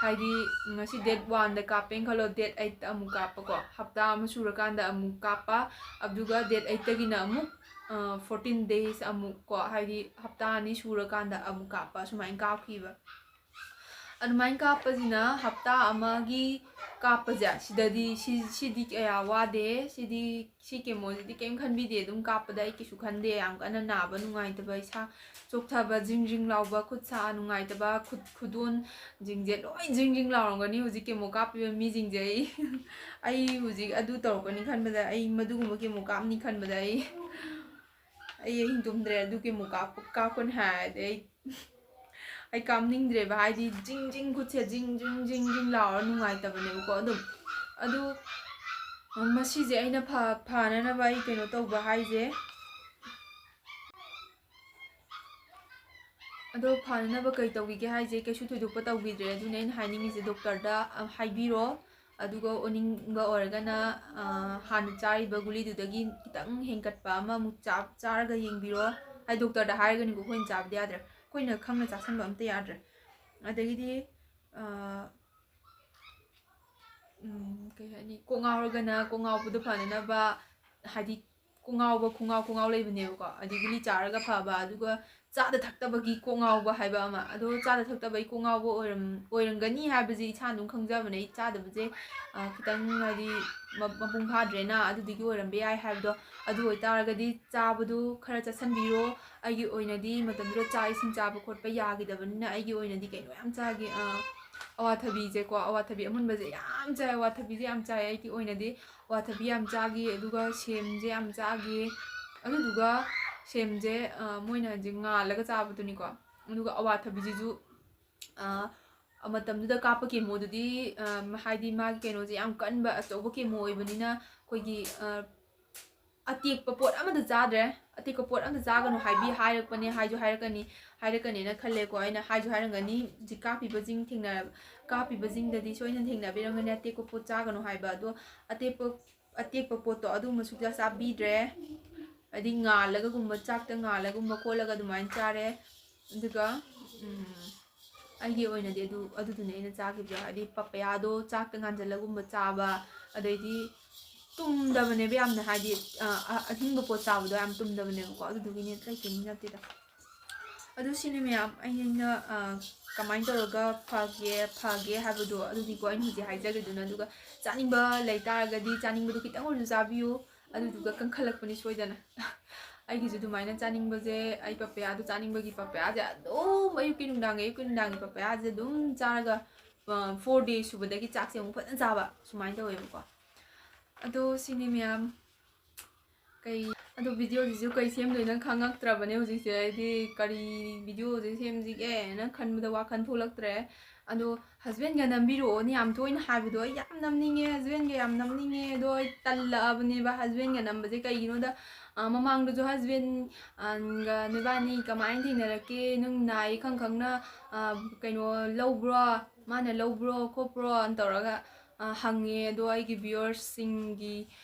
ꯍꯥꯏꯗꯤ, ꯉꯁꯤ date oneꯗ ꯀꯥꯞꯄꯦꯅ ꯈꯜꯂꯣ, date eightꯇ ꯑꯃꯨꯛ ꯀꯥꯞꯄꯀꯣ, ꯍꯞꯇꯥ ꯑꯃ ꯁꯨꯔꯀꯥꯟꯗ ꯑꯃꯨꯛ ꯀꯥꯞꯄ, ꯑꯗꯨꯒ date eightꯇꯒꯤꯅ ꯑꯃꯨꯛ, ꯑ, fourteen days ꯑꯃꯨꯛ ꯀꯣ, ꯍꯥꯏꯗꯤ ꯍꯞꯇꯥ ꯑꯅꯤ ꯁꯨꯔꯀꯥꯟꯗ ꯑꯃꯨꯛ ꯀꯥꯞꯄ, ꯁꯨꯃꯥꯏꯅ ꯀꯥꯞꯈꯤꯕ꯫ ꯑꯗꯨꯃꯥꯏꯅ ꯀꯥꯞꯄꯁꯤꯅ ꯍꯞꯇꯥ ꯑꯃꯒꯤ ꯀꯥꯞꯄꯁꯦ, ꯁꯤꯗꯗꯤ ꯁꯤ ꯁꯤꯗꯤ ꯀꯌꯥ ꯋꯥꯗꯦ꯫ ꯁꯤꯗꯤ ꯁꯤ ꯀꯦꯃꯣꯁꯤꯗꯤ ꯀꯩꯝ ꯈꯟꯕꯤꯗꯦ꯫ ꯑꯗꯨꯝ ꯀꯥꯞꯄꯗ ꯑꯩ ꯀꯩꯁꯨ ꯈꯟꯗꯦ, ꯌꯥꯝ ꯀꯟꯅ ꯅꯥꯕ ꯅꯨꯡꯉꯥꯏꯇꯕ, ꯏꯁꯥ ꯆꯣꯛꯊꯕ, ꯖꯤꯡ ꯖꯤꯡ ꯂꯥꯎꯕ, ꯈꯨꯠ ꯁꯥ ꯅꯨꯡꯉꯥꯏꯇꯕ, ꯈꯨꯠ ꯈꯨꯗꯣꯟꯁꯤꯡꯁꯦ ꯂꯣꯏ ꯖꯤꯡ ꯖꯤꯡ ꯂꯥꯎꯔꯝꯒꯅꯤ ꯍꯧꯖꯤꯛ ꯀꯦꯃꯣ ꯀꯥꯞꯄꯤꯕ ꯃꯤꯁꯤꯡꯁꯦ꯫ ꯑꯩ ꯑꯩ ꯍꯧꯖꯤꯛ ꯑꯗꯨ ꯇꯧꯔꯛꯀꯅꯤ ꯈꯟꯕꯗ, ꯑꯩ ꯃꯗꯨꯒꯨꯝꯕ ꯀꯦꯃꯣ ꯀꯥꯞꯅꯤ ꯈꯟꯕꯗ ꯑꯩ ꯑꯩ ꯑꯍꯤꯡ ꯇꯨꯝꯗ꯭ꯔꯦ꯫ ꯑꯗꯨ ꯀꯦꯃꯣ ꯀꯥꯞꯄ ꯀꯥꯞꯀꯅꯤ ꯍꯥꯏꯔꯗꯤ ꯑꯩ ꯑꯩ ꯀꯥꯞꯅꯤꯡꯗ꯭ꯔꯦꯕ꯫ ꯍꯥꯏꯗꯤ ꯖꯤꯡ ꯖꯤꯡ ꯈꯨꯠꯁꯦ ꯖꯤꯡ ꯖꯤꯡ ꯖꯤꯡ ꯖꯤꯡ ꯂꯥꯎꯔ ꯅꯨꯡꯉꯥꯏꯇꯕꯅꯦꯕꯀꯣ꯫ ꯑꯗꯨꯝ ꯑꯗꯨ ꯃꯁꯤꯁꯦ ꯑꯩꯅ ꯐ ꯐꯅꯅꯕ ꯑꯩ ꯀꯩꯅꯣ ꯇꯧꯕ ꯍꯥꯏꯁꯦ, ꯑꯗꯣ ꯐꯅꯅꯕ ꯀꯩ ꯇꯧꯕꯤꯒꯦ ꯍꯥꯏꯁꯦ, ꯀꯩꯁꯨ ꯊꯣꯏꯗꯣꯛꯄ ꯇꯧꯕꯤꯗ꯭ꯔꯦ꯫ ꯑꯗꯨꯅ ꯑꯩꯅ ꯍꯥꯏꯅꯤꯡꯉꯤꯁꯦ, ꯗꯣꯛꯇꯔꯗ ꯍꯥꯏꯕꯤꯔꯣ꯫ ꯑꯗꯨꯒ ꯑꯣꯅꯤꯡꯕ ꯑꯣꯏꯔꯒꯅ ꯍꯥꯟꯅ ꯆꯥꯔꯤꯕ ꯒꯨꯂꯤꯗꯨꯗꯒꯤ ꯈꯤꯇꯪ ꯍꯦꯟꯒꯠꯄ ꯑꯃꯃꯨꯛ ꯆꯥꯔꯒ ꯌꯦꯡꯕꯤꯔꯣ꯫ ꯍꯥꯏꯗꯤ ꯗꯣꯛꯇꯔꯗ ꯍꯥꯏꯔꯒꯅꯤꯀꯣ, ꯑꯩꯈꯣꯏꯅ ꯆꯥꯕꯗꯤ ꯌꯥꯗ꯭ꯔꯦ꯫ ꯑꯩꯈꯣꯏꯅ ꯈꯪꯅ ꯆꯥꯁꯟꯕ ꯑꯝꯇ ꯌꯥꯗ꯭ꯔꯦ꯫ ꯑꯗꯒꯤꯗꯤ ꯀꯩ ꯍꯥꯏꯅꯤ, ꯀꯣꯛ ꯉꯥꯎꯔꯒꯅ ꯀꯣꯛ ꯉꯥꯎꯕꯗꯣ ꯐꯅꯅꯕ, ꯍꯥꯏꯗꯤ ꯀꯣꯛ ꯉꯥꯎꯕ ꯈꯣꯡꯉꯥꯎ ꯈꯣꯡꯉꯥꯎ ꯂꯩꯕꯅꯦꯕꯀꯣ꯫ ꯑꯗꯒꯤ ꯒꯨꯂꯤ ꯆꯥꯔꯒ ꯐꯕ, ꯑꯗꯨꯒ ꯆꯥꯗ ꯊꯛꯇꯕꯒꯤ ꯀꯣꯛ ꯉꯥꯎꯕ ꯍꯥꯏꯕ ꯑꯃ꯫ ꯑꯗꯣ ꯆꯥꯗ ꯊꯛꯇꯕꯒꯤ ꯀꯣꯛ ꯉꯥꯎꯕ ꯑꯣꯏꯔꯝ ꯑꯣꯏꯔꯝꯒꯅꯤ ꯍꯥꯏꯕꯁꯦ ꯏꯁꯥꯅ ꯑꯗꯨꯝ ꯈꯪꯖꯕꯅꯦ꯫ ꯑꯩ ꯆꯥꯗꯕꯁꯦ ꯈꯤꯇꯪ ꯍꯥꯏꯗꯤ ꯃꯄꯨꯡ ꯐꯥꯗ꯭ꯔꯦꯅ, ꯑꯗꯨꯗꯨꯒꯤ ꯑꯣꯏꯔꯝꯕ ꯌꯥꯏ ꯍꯥꯏꯕꯗꯣ꯫ ꯑꯗꯨ ꯑꯣꯏꯇꯥꯔꯒꯗꯤ ꯆꯥꯕꯗꯨ ꯈꯔ ꯆꯥꯁꯟꯕꯤꯔꯣ꯫ ꯑꯩꯒꯤ ꯑꯣꯏꯅꯗꯤ ꯃꯇꯝꯗꯨꯗ ꯆꯥꯛ ꯏꯁꯤꯡ ꯆꯥꯕ ꯈꯣꯠꯄ ꯌꯥꯈꯤꯗꯕꯅꯤꯅ ꯑꯩꯒꯤ ꯑꯣꯏꯅꯗꯤ ꯀꯩꯅꯣ ꯌꯥꯝ ꯆꯥꯈꯤ꯫ ꯑꯋꯥꯊꯕꯤꯁꯦꯀꯣ, ꯑꯋꯥꯊꯕꯤ ꯑꯃꯨꯟꯕꯁꯦ ꯌꯥꯝ ꯆꯥꯏ꯫ ꯑꯋꯥꯊꯕꯤꯁꯦ ꯌꯥꯝ ꯆꯥꯏ ꯑꯩꯒꯤ ꯑꯣꯏꯅꯗꯤ꯫ ꯑꯋꯥꯊꯕꯤ ꯌꯥꯝ ꯆꯥꯈꯤ, ꯑꯗꯨꯒ ꯁꯦꯝꯁꯦ ꯌꯥꯝ ꯆꯥꯈꯤ꯫ ꯑꯗꯨꯗꯨꯒ ꯁꯦꯝꯁꯦ ꯃꯣꯏꯅ ꯍꯧꯖꯤꯛ ꯉꯥꯜꯂꯒ ꯆꯥꯕꯗꯨꯅꯤꯀꯣ꯫ ꯑꯗꯨꯒ ꯑꯋꯥꯊꯕꯤꯁꯤꯁꯨ ꯃꯇꯝꯗꯨꯗ ꯀꯥꯞꯄ ꯀꯦꯃꯣꯗꯨꯗꯤ ꯍꯥꯏꯗꯤ ꯃꯥꯒꯤ ꯀꯩꯅꯣꯁꯦ ꯌꯥꯝ ꯀꯟꯕ ꯑꯆꯧꯕ ꯀꯦꯃꯣ ꯑꯣꯏꯕꯅꯤꯅ ꯑꯩꯈꯣꯏꯒꯤ ꯑꯇꯦꯛꯄ ꯄꯣꯠ ꯑꯃꯇ ꯆꯥꯗ꯭ꯔꯦ꯫ ꯑꯇꯦꯛꯄ ꯄꯣꯠ ꯑꯃꯇ ꯆꯥꯒꯅꯨ ꯍꯥꯏꯕꯤ ꯍꯥꯏꯔꯛꯄꯅꯦ, ꯍꯥꯏꯁꯨ ꯍꯥꯏꯔꯛꯀꯅꯤ ꯍꯥꯏꯔꯛꯀꯅꯦꯅ ꯈꯜꯂꯦꯀꯣ꯫ ꯑꯩꯅ ꯍꯥꯏꯁꯨ ꯍꯥꯏꯔꯝꯒꯅꯤ, ꯍꯧꯖꯤꯛ ꯀꯥꯞꯄꯤꯕꯁꯤꯡ ꯊꯦꯡꯅ ꯀꯥꯞꯄꯤꯕꯁꯤꯡꯗꯗꯤ ꯁꯣꯏꯗꯅ ꯊꯦꯡꯅꯕꯤꯔꯝꯒꯅꯤ ꯑꯇꯦꯛꯄ ꯄꯣꯠ ꯆꯥꯒꯅꯨ ꯍꯥꯏꯕ꯫ ꯑꯗꯣ ꯑꯇꯦꯛꯄ ꯑꯇꯦꯛꯄ ꯄꯣꯠꯇꯣ ꯑꯗꯨꯝꯕ ꯁꯨꯛꯆꯥ ꯆꯥꯕꯤꯗ꯭ꯔꯦ꯫ ꯍꯥꯏꯗꯤ ꯉꯥꯜꯂꯒꯒꯨꯝꯕ, ꯆꯥꯛꯇ ꯉꯥꯜꯂꯒꯨꯝꯕ ꯈꯣꯠꯂꯒ ꯑꯗꯨꯃꯥꯏꯅ ꯆꯥꯔꯦ꯫ ꯑꯗꯨꯒ ꯑꯩꯒꯤ ꯑꯣꯏꯅꯗꯤ ꯑꯗꯨ ꯑꯗꯨꯗꯨꯅꯦ ꯑꯩꯅ ꯆꯥꯈꯤꯕꯗꯣ꯫ ꯍꯥꯏꯗꯤ ꯄꯄꯌꯥꯗꯣ ꯆꯥꯛꯇ ꯉꯥꯟꯁꯤꯜꯂꯒꯨꯝꯕ ꯆꯥꯕ, ꯑꯗꯩꯗꯤ ꯇꯨꯝꯗꯕꯅꯦꯕ ꯌꯥꯝꯅ꯫ ꯍꯥꯏꯗꯤ ꯑꯍꯤꯡꯕ ꯄꯣꯠ ꯆꯥꯕꯗꯣ ꯌꯥꯝ ꯇꯨꯝꯗꯕꯅꯦꯕꯀꯣ꯫ ꯑꯗꯨꯗꯨꯒꯤꯅꯦ, ꯑꯇꯩ ꯀꯩꯝ ꯅꯠꯇꯦꯗ꯫ ꯑꯗꯨ ꯁꯤꯅꯤ ꯃꯌꯥꯝ, ꯑꯩꯅ, ꯑ, ꯀꯃꯥꯏꯅ ꯇꯧꯔꯒ ꯐꯒꯦ, ꯐꯒꯦ ꯍꯥꯏꯕꯗꯣ ꯑꯗꯨꯅꯤꯀꯣ ꯑꯩꯅ ꯍꯧꯖꯤꯛ ꯍꯥꯏꯖꯈꯤꯗꯨꯅ꯫ ꯑꯗꯨꯒ ꯆꯥꯅꯤꯡꯕ ꯂꯩꯇꯥꯔꯒꯗꯤ ꯆꯥꯅꯤꯡꯕꯗꯣ ꯈꯤꯇꯪ ꯑꯣꯏꯔꯁꯨ ꯆꯥꯕꯤꯌꯨ꯫ ꯑꯗꯨꯗꯨꯒ ꯀꯟꯈꯠꯂꯛꯄꯅꯤ ꯁꯣꯏꯗꯅ꯫ ꯑꯩꯒꯤꯁꯨ ꯑꯗꯨꯃꯥꯏꯅ ꯆꯥꯅꯤꯡꯕꯁꯦ, ꯑꯩ ꯄꯄꯌꯥꯗꯣ ꯆꯥꯅꯤꯡꯕꯒꯤ ꯄꯄꯌꯥꯁꯦ ꯑꯗꯨꯝ ꯑꯌꯨꯛꯀꯤ ꯅꯨꯡꯗꯥꯡꯒꯤ, ꯑꯌꯨꯛꯀꯤ ꯅꯨꯡꯗꯥꯡꯒꯤ ꯄꯄꯌꯥꯁꯦ ꯑꯗꯨꯝ ꯆꯥꯔꯒ, ꯑ, four day ꯁꯨꯕꯗꯒꯤ ꯆꯥꯛꯁꯦ ꯑꯃꯨꯛ ꯐꯖꯅ ꯆꯥꯕ, ꯁꯨꯃꯥꯏꯅ ꯇꯧꯋꯦꯕꯀꯣ꯫ ꯑꯗꯣ ꯁꯤꯅꯤ ꯃꯌꯥꯝ꯫ ꯀꯩ, ꯑꯗꯣ videoꯁꯤꯁꯨ ꯀꯩ ꯁꯦꯝꯗꯣꯏꯅꯣ ꯈꯪꯉꯛꯇ꯭ꯔꯕꯅꯦ ꯍꯧꯖꯤꯛꯁꯦ꯫ ꯍꯥꯏꯗꯤ ꯀꯔꯤ videoꯁꯦ ꯁꯦꯝꯁꯤꯒꯦꯅ ꯈꯟꯕꯗ ꯋꯥꯈꯜ ꯊꯣꯛꯂꯛꯇ꯭ꯔꯦ꯫ ꯑꯗꯣ husbandꯒ ꯅꯝꯕꯤꯔꯛꯑꯣꯅ ꯌꯥꯝ ꯇꯣꯏꯅ ꯍꯥꯏꯕꯗꯣ ꯑꯩ ꯌꯥꯝ ꯅꯝꯅꯤꯡꯉꯦ, husbandꯒ ꯌꯥꯝ ꯅꯝꯅꯤꯡꯉꯦ꯫ ꯑꯗꯣ ꯑꯩ ꯇꯜꯂꯛꯑꯕꯅꯦꯕ husbandꯒ ꯅꯝꯕꯁꯦ꯫ ꯀꯩꯒꯤꯅꯣꯗ, ꯑ, ꯃꯃꯥꯡꯗꯁꯨ husband, ꯑ, ꯒ ꯅꯣꯏꯕꯥꯅꯤ ꯀꯃꯥꯏꯅ ꯊꯦꯡꯅꯔꯛꯀꯦ, ꯅꯪ ꯅꯥꯏ ꯈꯪ ꯈꯪꯅ, ꯑ, ꯀꯩꯅꯣ ꯂꯧꯕ꯭ꯔꯣ, ꯃꯥꯅ ꯂꯧꯕ꯭ꯔꯣ ꯈꯣꯠꯄ꯭ꯔꯣ ꯇꯧꯔꯒ, ꯑ, ꯍꯪꯉꯦ꯫ ꯑꯗꯣ ꯑꯩꯒꯤ viewersꯁꯤꯡꯒꯤ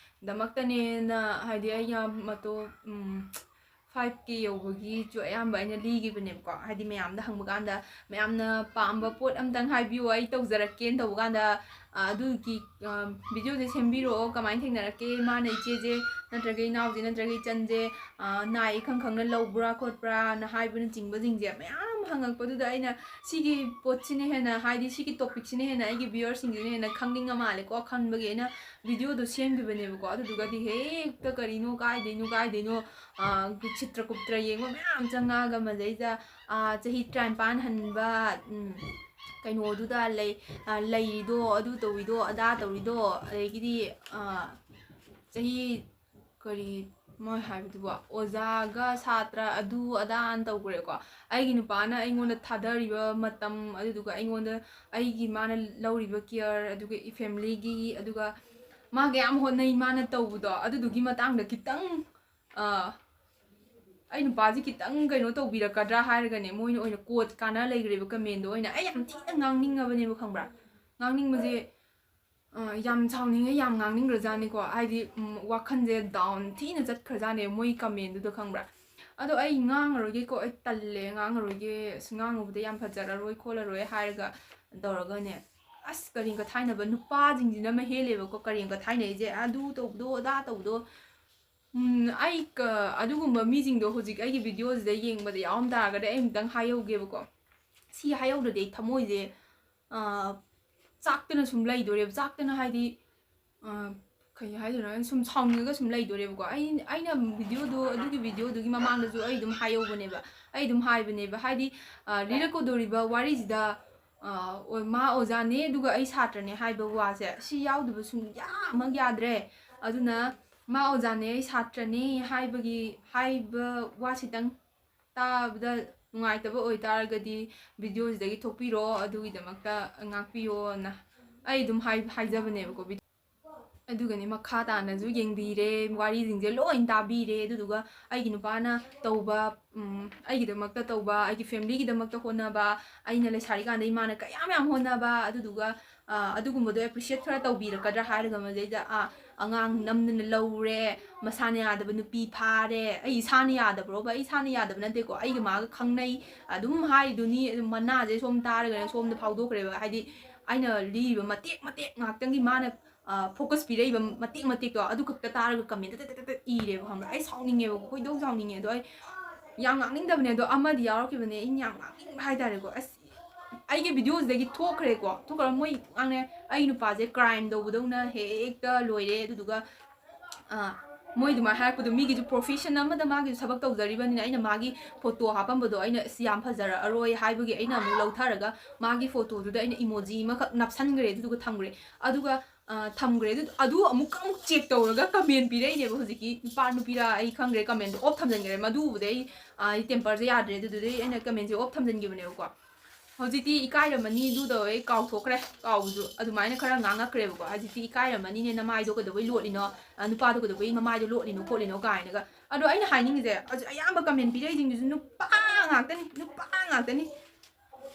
ꯗꯃꯛꯇꯅꯦꯅ, ꯍꯥꯏꯗꯤ ꯑꯩ ꯌꯥꯝ ꯃꯇꯣ-, ꯎꯝ, five K ꯌꯧꯕꯒꯤꯁꯨ ꯑꯌꯥꯝꯕ ꯑꯩꯅ ꯂꯤꯈꯤꯕꯅꯦꯕꯀꯣ꯫ ꯍꯥꯏꯗꯤ ꯃꯌꯥꯝꯗ ꯍꯪꯕ ꯀꯥꯟꯗ, "ꯃꯌꯥꯝꯅ ꯄꯥꯝꯕ ꯄꯣꯠ ꯑꯝꯇꯪ ꯍꯥꯏꯕꯤꯌꯨ, ꯑꯩ ꯇꯧꯖꯔꯛꯀꯦꯅ" ꯇꯧꯕ ꯀꯥꯟꯗ, ꯑ, ꯑꯗꯨꯒꯤ, ꯑ, videoꯁꯦ ꯁꯦꯝꯕꯤꯔꯛꯑꯣ, ꯀꯃꯥꯏꯅ ꯊꯦꯡꯅꯔꯛꯀꯦ, ꯃꯥꯅ ꯏꯆꯦꯁꯦ ꯅꯠꯇ꯭ꯔꯒ ꯏꯅꯥꯎꯁꯦ ꯅꯠꯇ꯭ꯔꯒ ꯏꯆꯟꯁꯦ, ꯑ, ꯅꯥꯏ ꯈꯪ ꯈꯪꯅ ꯂꯧꯕ꯭ꯔꯥ ꯈꯣꯠꯄ꯭ꯔꯥꯅ ꯍꯥꯏꯕꯅꯆꯤꯡꯕꯁꯤꯡꯁꯦ ꯃꯌꯥꯝ ꯍꯪꯉꯛꯄꯗꯨꯗ ꯑꯩꯅ ꯁꯤꯒꯤ ꯄꯣꯠꯁꯤꯅ ꯍꯦꯟꯅ, ꯍꯥꯏꯗꯤ ꯁꯤꯒꯤ topicꯁꯤꯅ ꯍꯦꯟꯅ ꯑꯩꯒꯤ viewersꯁꯤꯡꯁꯤꯅ ꯍꯦꯟꯅ ꯈꯪꯅꯤꯡꯉ ꯃꯥꯜꯂꯦꯀꯣ ꯈꯟꯕꯒꯤ ꯑꯩꯅ videoꯗꯣ ꯁꯦꯝꯈꯤꯕꯅꯦꯕꯀꯣ꯫ ꯑꯗꯨꯗꯨꯒꯗꯤ ꯍꯦꯛꯇ ꯀꯔꯤꯅꯣ, ꯀꯥꯏꯗꯩꯅꯣ, ꯀꯥꯏꯗꯩꯅꯣ, ꯑ, ꯆꯤꯇ꯭ꯔꯒꯨꯞꯇ ꯌꯦꯡꯕ ꯃꯌꯥꯝ ꯆꯪꯉꯛꯑꯒ ꯃꯗꯩꯗ, ꯑ, ꯆꯍꯤ ꯇꯔꯥꯅꯤꯄꯥꯟ ꯍꯟꯕ, ꯎꯝ, ꯀꯩꯅꯣꯗꯨꯗ ꯂꯩ, ꯑ, ꯂꯩꯔꯤꯗꯣ, ꯑꯗꯨ ꯇꯧꯔꯤꯗꯣ, ꯑꯗꯥ ꯇꯧꯔꯤꯗꯣ, ꯑꯗꯒꯤꯗꯤ, ꯑ, ꯆꯍꯤ ꯀꯔꯤ ꯃꯣꯏ ꯍꯥꯏꯕꯗꯨꯕꯣ, ꯑꯣꯖꯥꯒ ꯁꯥꯇ꯭ꯔ ꯑꯗꯨ ꯑꯗꯥꯅ ꯇꯧꯈ꯭ꯔꯦꯀꯣ꯫ ꯑꯩꯒꯤ ꯅꯨꯄꯥꯅ ꯑꯩꯉꯣꯟꯗ ꯊꯥꯗꯔꯤꯕ ꯃꯇꯝ, ꯑꯗꯨꯗꯨꯒ ꯑꯩꯉꯣꯟꯗ ꯑꯩꯒꯤ ꯃꯥꯅ ꯂꯧꯔꯤꯕ care, ꯑꯗꯨꯒ familyꯒꯤ, ꯑꯗꯨꯒ ꯃꯥꯒ ꯌꯥꯝ ꯍꯣꯠꯅꯩ ꯃꯥꯅ ꯇꯧꯕꯗꯣ, ꯑꯗꯨꯗꯨꯒꯤ ꯃꯇꯥꯡꯗ ꯈꯤꯇꯪ, ꯑ, ꯑꯩ ꯅꯨꯄꯥꯁꯤ ꯈꯤꯇꯪ ꯀꯩꯅꯣ ꯇꯧꯕꯤꯔꯛꯀꯗ꯭ꯔꯥ ꯍꯥꯏꯔꯒꯅꯦ, ꯃꯣꯏꯅ ꯑꯣꯏꯅ quote ꯀꯥꯟꯅ ꯂꯩꯈ꯭ꯔꯦꯕ commentꯗꯣ ꯑꯣꯏꯅ꯫ ꯑꯩ ꯌꯥꯝ ꯊꯤꯅ ꯉꯥꯡꯅꯤꯡꯉꯕꯅꯦꯕ, ꯈꯪꯕ꯭ꯔꯥ? ꯉꯥꯡꯅꯤꯡꯕꯁꯦ, ꯑ, ꯌꯥꯝ ꯁꯥꯎꯅꯤꯡꯉꯦ, ꯌꯥꯝ ꯉꯥꯡꯅꯤꯡꯈ꯭ꯔꯖꯥꯠꯅꯤꯀꯣ꯫ ꯍꯥꯏꯗꯤ, ꯎꯝ, ꯋꯥꯈꯜꯁꯦ down ꯊꯤꯅ ꯆꯠꯈ꯭ꯔꯖꯥꯠꯅꯦ ꯃꯣꯏ commentꯗꯨꯗ, ꯈꯪꯕ꯭ꯔꯥ? ꯑꯗꯣ ꯑꯩ ꯉꯥꯡꯉꯔꯣꯏꯒꯦꯀꯣ, ꯑꯩ ꯇꯜꯂꯦ, ꯉꯥꯡꯉꯔꯣꯏꯒꯦ, ꯑꯁ, ꯉꯥꯡꯉꯨꯕꯗ ꯌꯥꯝ ꯐꯖꯔꯔꯣꯏ ꯈꯣꯠꯂꯔꯣꯏ ꯍꯥꯏꯔꯒ ꯇꯧꯔꯒꯅꯦ, ꯑꯁ, ꯀꯔꯦꯝ ꯀꯊꯥꯏꯅꯕ ꯅꯨꯄꯥꯁꯤꯡꯁꯤꯅ ꯑꯃ ꯍꯦꯜꯂꯦꯕꯀꯣ, ꯀꯔꯦꯝ ꯀꯊꯥꯏꯅꯩꯁꯦ, ꯑꯗꯨ ꯇꯧꯕꯗꯣ, ꯑꯗꯥ ꯇꯧꯕꯗꯣ꯫ ꯎꯝ, ꯑꯩ ꯀ-, ꯑꯗꯨꯒꯨꯝꯕ ꯃꯤꯁꯤꯡꯗꯣ ꯍꯧꯖꯤꯛ ꯑꯩꯒꯤ videoꯁꯤꯗ ꯌꯦꯡꯕꯗ ꯌꯥꯎꯔꯝ ꯇꯥꯔꯒꯗꯤ ꯑꯩ ꯑꯃꯨꯛꯇꯪ ꯍꯥꯏꯍꯧꯒꯦꯕꯀꯣ꯫ ꯁꯤ ꯍꯥꯏꯍꯧꯗ꯭ꯔꯗꯤ ꯑꯩ ꯊꯃꯣꯏꯁꯦ, ꯑ, ꯆꯥꯛꯇꯅ ꯁꯨꯝ ꯂꯩꯗꯣꯔꯦꯕ꯫ ꯆꯥꯛꯇꯅ ꯍꯥꯏꯗꯤ, ꯑ, ꯀꯩ ꯍꯥꯏꯗꯣꯏꯅꯣ? ꯑꯩꯅ ꯁꯨꯝ ꯁꯥꯎꯅꯤꯡꯉꯒ ꯁꯨꯝ ꯂꯩꯗꯣꯔꯦꯕꯀꯣ꯫ ꯑꯩ, ꯑꯩꯅ videoꯗꯣ, ꯑꯗꯨꯒꯤ videoꯗꯨꯒꯤ ꯃꯃꯥꯡꯗꯁꯨ ꯑꯩ ꯑꯗꯨꯝ ꯍꯥꯏꯍꯧꯕꯅꯦꯕ꯫ ꯑꯩ ꯑꯗꯨꯝ ꯍꯥꯏꯕꯅꯦꯕ꯫ ꯍꯥꯏꯗꯤ, ꯑ, ꯂꯤꯔꯛꯀꯗꯧꯔꯤꯕ ꯋꯥꯔꯤꯁꯤꯗ, ꯑ, ꯑꯣ-, ꯃꯥ ꯑꯣꯖꯥꯅꯦ ꯑꯗꯨꯒ ꯑꯩ ꯁꯥꯇ꯭ꯔꯅꯦ ꯍꯥꯏꯕ ꯋꯥꯁꯦ, ꯁꯤ ꯌꯥꯎꯗꯕ ꯁꯨꯡꯌꯥꯃꯛ ꯌꯥꯗ꯭ꯔꯦ꯫ ꯑꯗꯨꯅ ꯃꯥ ꯑꯣꯖꯥꯅꯦ, ꯑꯩ ꯁꯥꯇ꯭ꯔꯅꯦ ꯍꯥꯏꯕꯒꯤ, ꯍꯥꯏꯕ ꯋꯥꯁꯤꯇꯪ ꯇꯥꯕꯗ ꯅꯨꯡꯉꯥꯏꯇꯕ ꯑꯣꯏꯇꯥꯔꯒꯗꯤ videoꯁꯤꯗꯒꯤ ꯊꯣꯛꯄꯤꯔꯣ, ꯑꯗꯨꯒꯤꯗꯃꯛꯇ ꯉꯥꯛꯄꯤꯌꯣꯅ ꯑꯩ ꯑꯗꯨꯝ ꯍꯥꯏ-, ꯍꯥꯏꯖꯕꯅꯦꯕꯀꯣ꯫ ꯚꯤꯗꯤꯑꯣ ꯑꯗꯨꯒꯅꯦ ꯃꯈꯥ ꯇꯥꯅꯁꯨ ꯌꯦꯡꯕꯤꯔꯦ, ꯋꯥꯔꯤꯁꯤꯡꯁꯦ ꯂꯣꯏ ꯇꯥꯕꯤꯔꯦ꯫ ꯑꯗꯨꯗꯨꯒ ꯑꯩꯒꯤ ꯅꯨꯄꯥꯅ ꯇꯧꯕ, ꯎꯝ, ꯑꯩꯒꯤꯗꯃꯛꯇ ꯇꯧꯕ, ꯑꯩꯒꯤ familyꯒꯤꯗꯃꯛꯇ ꯍꯣꯠꯅꯕ, ꯑꯩꯅ ꯂꯩꯁꯥꯔꯤꯀꯥꯟꯗ ꯏꯃꯥꯅ ꯀꯌꯥꯝ ꯌꯥꯝ ꯍꯣꯠꯅꯕ, ꯑꯗꯨꯗꯨꯒ, ꯑ, ꯑꯗꯨꯒꯨꯝꯕꯗꯣ appreciate ꯈꯔ ꯇꯧꯕꯤꯔꯛꯀꯗ꯭ꯔꯥ ꯍꯥꯏꯔꯒ ꯃꯗꯩꯗ, ꯑ, ꯑꯉꯥꯡ ꯅꯝꯗꯅ ꯂꯧꯔꯦ, ꯃꯁꯥꯅ ꯌꯥꯗꯕ ꯅꯨꯄꯤ ꯐꯥꯔꯦ꯫ ꯑꯩ ꯏꯁꯥꯅ ꯌꯥꯗꯕ꯭ꯔꯣꯕ? ꯑꯩ ꯏꯁꯥꯅ ꯌꯥꯗꯕ ꯅꯠꯇꯦꯀꯣ, ꯑꯩꯒ ꯃꯥꯒ ꯈꯪꯅꯩ, ꯑꯗꯨꯝ ꯍꯥꯏꯔꯤꯗꯨꯅꯤ꯫ ꯑꯗꯨꯝ ꯃꯅꯥꯁꯦ ꯁꯣꯝ ꯇꯥꯔꯒꯅ ꯁꯣꯝꯗ ꯐꯥꯎꯗꯣꯛꯈ꯭ꯔꯦꯕ꯫ ꯍꯥꯏꯗꯤ ꯑꯩꯅ ꯂꯤꯔꯤꯕ ꯃꯇꯦꯛ ꯃꯇꯦꯛ ꯉꯥꯛꯇꯪꯒꯤ ꯃꯥꯅ, ꯑ, focus ꯄꯤꯔꯛꯏꯕ ꯃꯇꯦꯛ ꯃꯇꯦꯛꯇꯣ ꯑꯗꯨ ꯈꯛꯇ ꯇꯥꯔꯒ comment ꯇꯠ ꯇꯠ ꯇꯠ ꯇꯠ ꯏꯔꯦꯕ, ꯈꯪꯕ꯭ꯔꯥ? ꯑꯩ ꯁꯥꯎꯅꯤꯡꯉꯦꯕꯀꯣ, ꯈꯣꯏꯗꯧ ꯁꯥꯎꯅꯤꯡꯉꯦ꯫ ꯑꯗꯣ ꯑꯩ ꯌꯥꯝ ꯉꯥꯡꯅꯤꯡꯗꯕꯅꯦ, ꯑꯗꯣ ꯑꯃꯗꯤ ꯌꯥꯎꯔꯛꯈꯤꯕꯅꯦ, ꯑꯩꯅ ꯌꯥꯝ ꯉꯥꯡꯅꯤꯡꯕ ꯍꯥꯏꯇꯥꯔꯦꯀꯣ꯫ ꯑꯁ, ꯑꯩꯒꯤ videoꯁꯤꯗꯒꯤ ꯊꯣꯛꯈ꯭ꯔꯦꯀꯣ, ꯊꯣꯛꯈ꯭ꯔ ꯃꯣꯏ ꯉꯥꯡꯅꯦ, ꯑꯩ ꯅꯨꯄꯥꯁꯦ crime ꯇꯧꯕꯗꯧꯅ ꯍꯦꯛꯇ ꯂꯣꯏꯔꯦ꯫ ꯑꯗꯨꯗꯨꯒ, ꯑ, ꯃꯣꯏ ꯑꯗꯨꯃꯥꯏꯅ ꯍꯥꯏꯔꯛꯄꯗꯣ, ꯃꯤꯒꯤꯁꯨ profession ꯑꯃꯗ ꯃꯥꯒꯤꯁꯨ ꯊꯕꯛ ꯇꯧꯖꯔꯤꯕꯅꯤꯅ, ꯑꯩꯅ ꯃꯥꯒꯤ photo ꯍꯥꯞꯄꯝꯕꯗꯣ ꯑꯩꯅ ꯑꯁ ꯌꯥꯝ ꯐꯖꯔꯛꯑꯔꯣꯏ ꯍꯥꯏꯕꯒꯤ ꯑꯩꯅ ꯑꯃꯨꯛ ꯂꯧꯊꯔꯒ ꯃꯥꯒꯤ photoꯗꯨꯗ ꯑꯩꯅ emoji ꯑꯃꯈꯛ ꯅꯞꯁꯟꯈ꯭ꯔꯦ, ꯑꯗꯨꯗꯨꯒ ꯊꯝꯈ꯭ꯔꯦ꯫ ꯑꯗꯨꯒ, ꯑ, ꯊꯝꯈ꯭ꯔꯦ꯫ ꯑꯗꯨ, ꯑꯗꯨ ꯑꯃꯨꯛꯀ ꯑꯃꯨꯛ check ꯇꯧꯔꯒ comment ꯄꯤꯔꯛꯏꯅꯦꯕ꯫ ꯍꯧꯖꯤꯛꯀꯤ ꯅꯨꯄꯥ ꯅꯨꯄꯤꯔꯥ ꯑꯩ ꯈꯪꯗ꯭ꯔꯦ, commentꯗꯣ off ꯊꯝꯖꯤꯟꯈ꯭ꯔꯦ꯫ ꯃꯗꯨ ꯎꯕꯗꯩ ꯑꯩ, ꯑ, ꯑꯩ temperꯁꯦ ꯌꯥꯗ꯭ꯔꯦ꯫ ꯑꯗꯨꯗꯨꯗꯩ ꯑꯩꯅ commentꯁꯦ off ꯊꯝꯖꯤꯟꯈꯤꯕꯅꯦꯕꯀꯣ꯫ ꯍꯧꯖꯤꯛꯇꯤ ꯏꯀꯥꯏꯔꯝꯃꯅꯤ, ꯑꯗꯨ ꯇꯧꯔꯦ, ꯑꯩ ꯀꯥꯎꯊꯣꯛꯈ꯭ꯔꯦ꯫ ꯀꯥꯎꯕꯁꯨ ꯑꯗꯨꯃꯥꯏꯅ ꯈꯔ ꯉꯥꯡꯉꯛꯈ꯭ꯔꯦꯕꯀꯣ꯫ ꯍꯧꯖꯤꯛꯇꯤ ꯏꯀꯥꯏꯔꯝꯃꯅꯤꯅꯦ, ꯅꯃꯥꯏꯗꯣ ꯀꯩꯗꯧꯕꯩ ꯂꯣꯠꯂꯤꯅꯣ? ꯑ, ꯅꯨꯄꯥꯗꯣ ꯀꯩꯗꯧꯕꯩ ꯃꯃꯥꯏꯗꯣ ꯂꯣꯠꯂꯤꯅꯣ ꯈꯣꯠꯂꯤꯅꯣ ꯀꯥꯏꯅꯒ꯫ ꯑꯗꯣ ꯑꯩꯅ ꯍꯥꯏꯅꯤꯡꯉꯤꯁꯦ, ꯍꯧꯖꯤꯛ ꯑꯌꯥꯝꯕ comment ꯄꯤꯔꯛꯏꯁꯤꯡꯗꯨꯁꯨ ꯅꯨꯄꯥ ꯉꯥꯛꯇꯅꯤ, ꯅꯨꯄꯥ ꯉꯥꯛꯇꯅꯤ꯫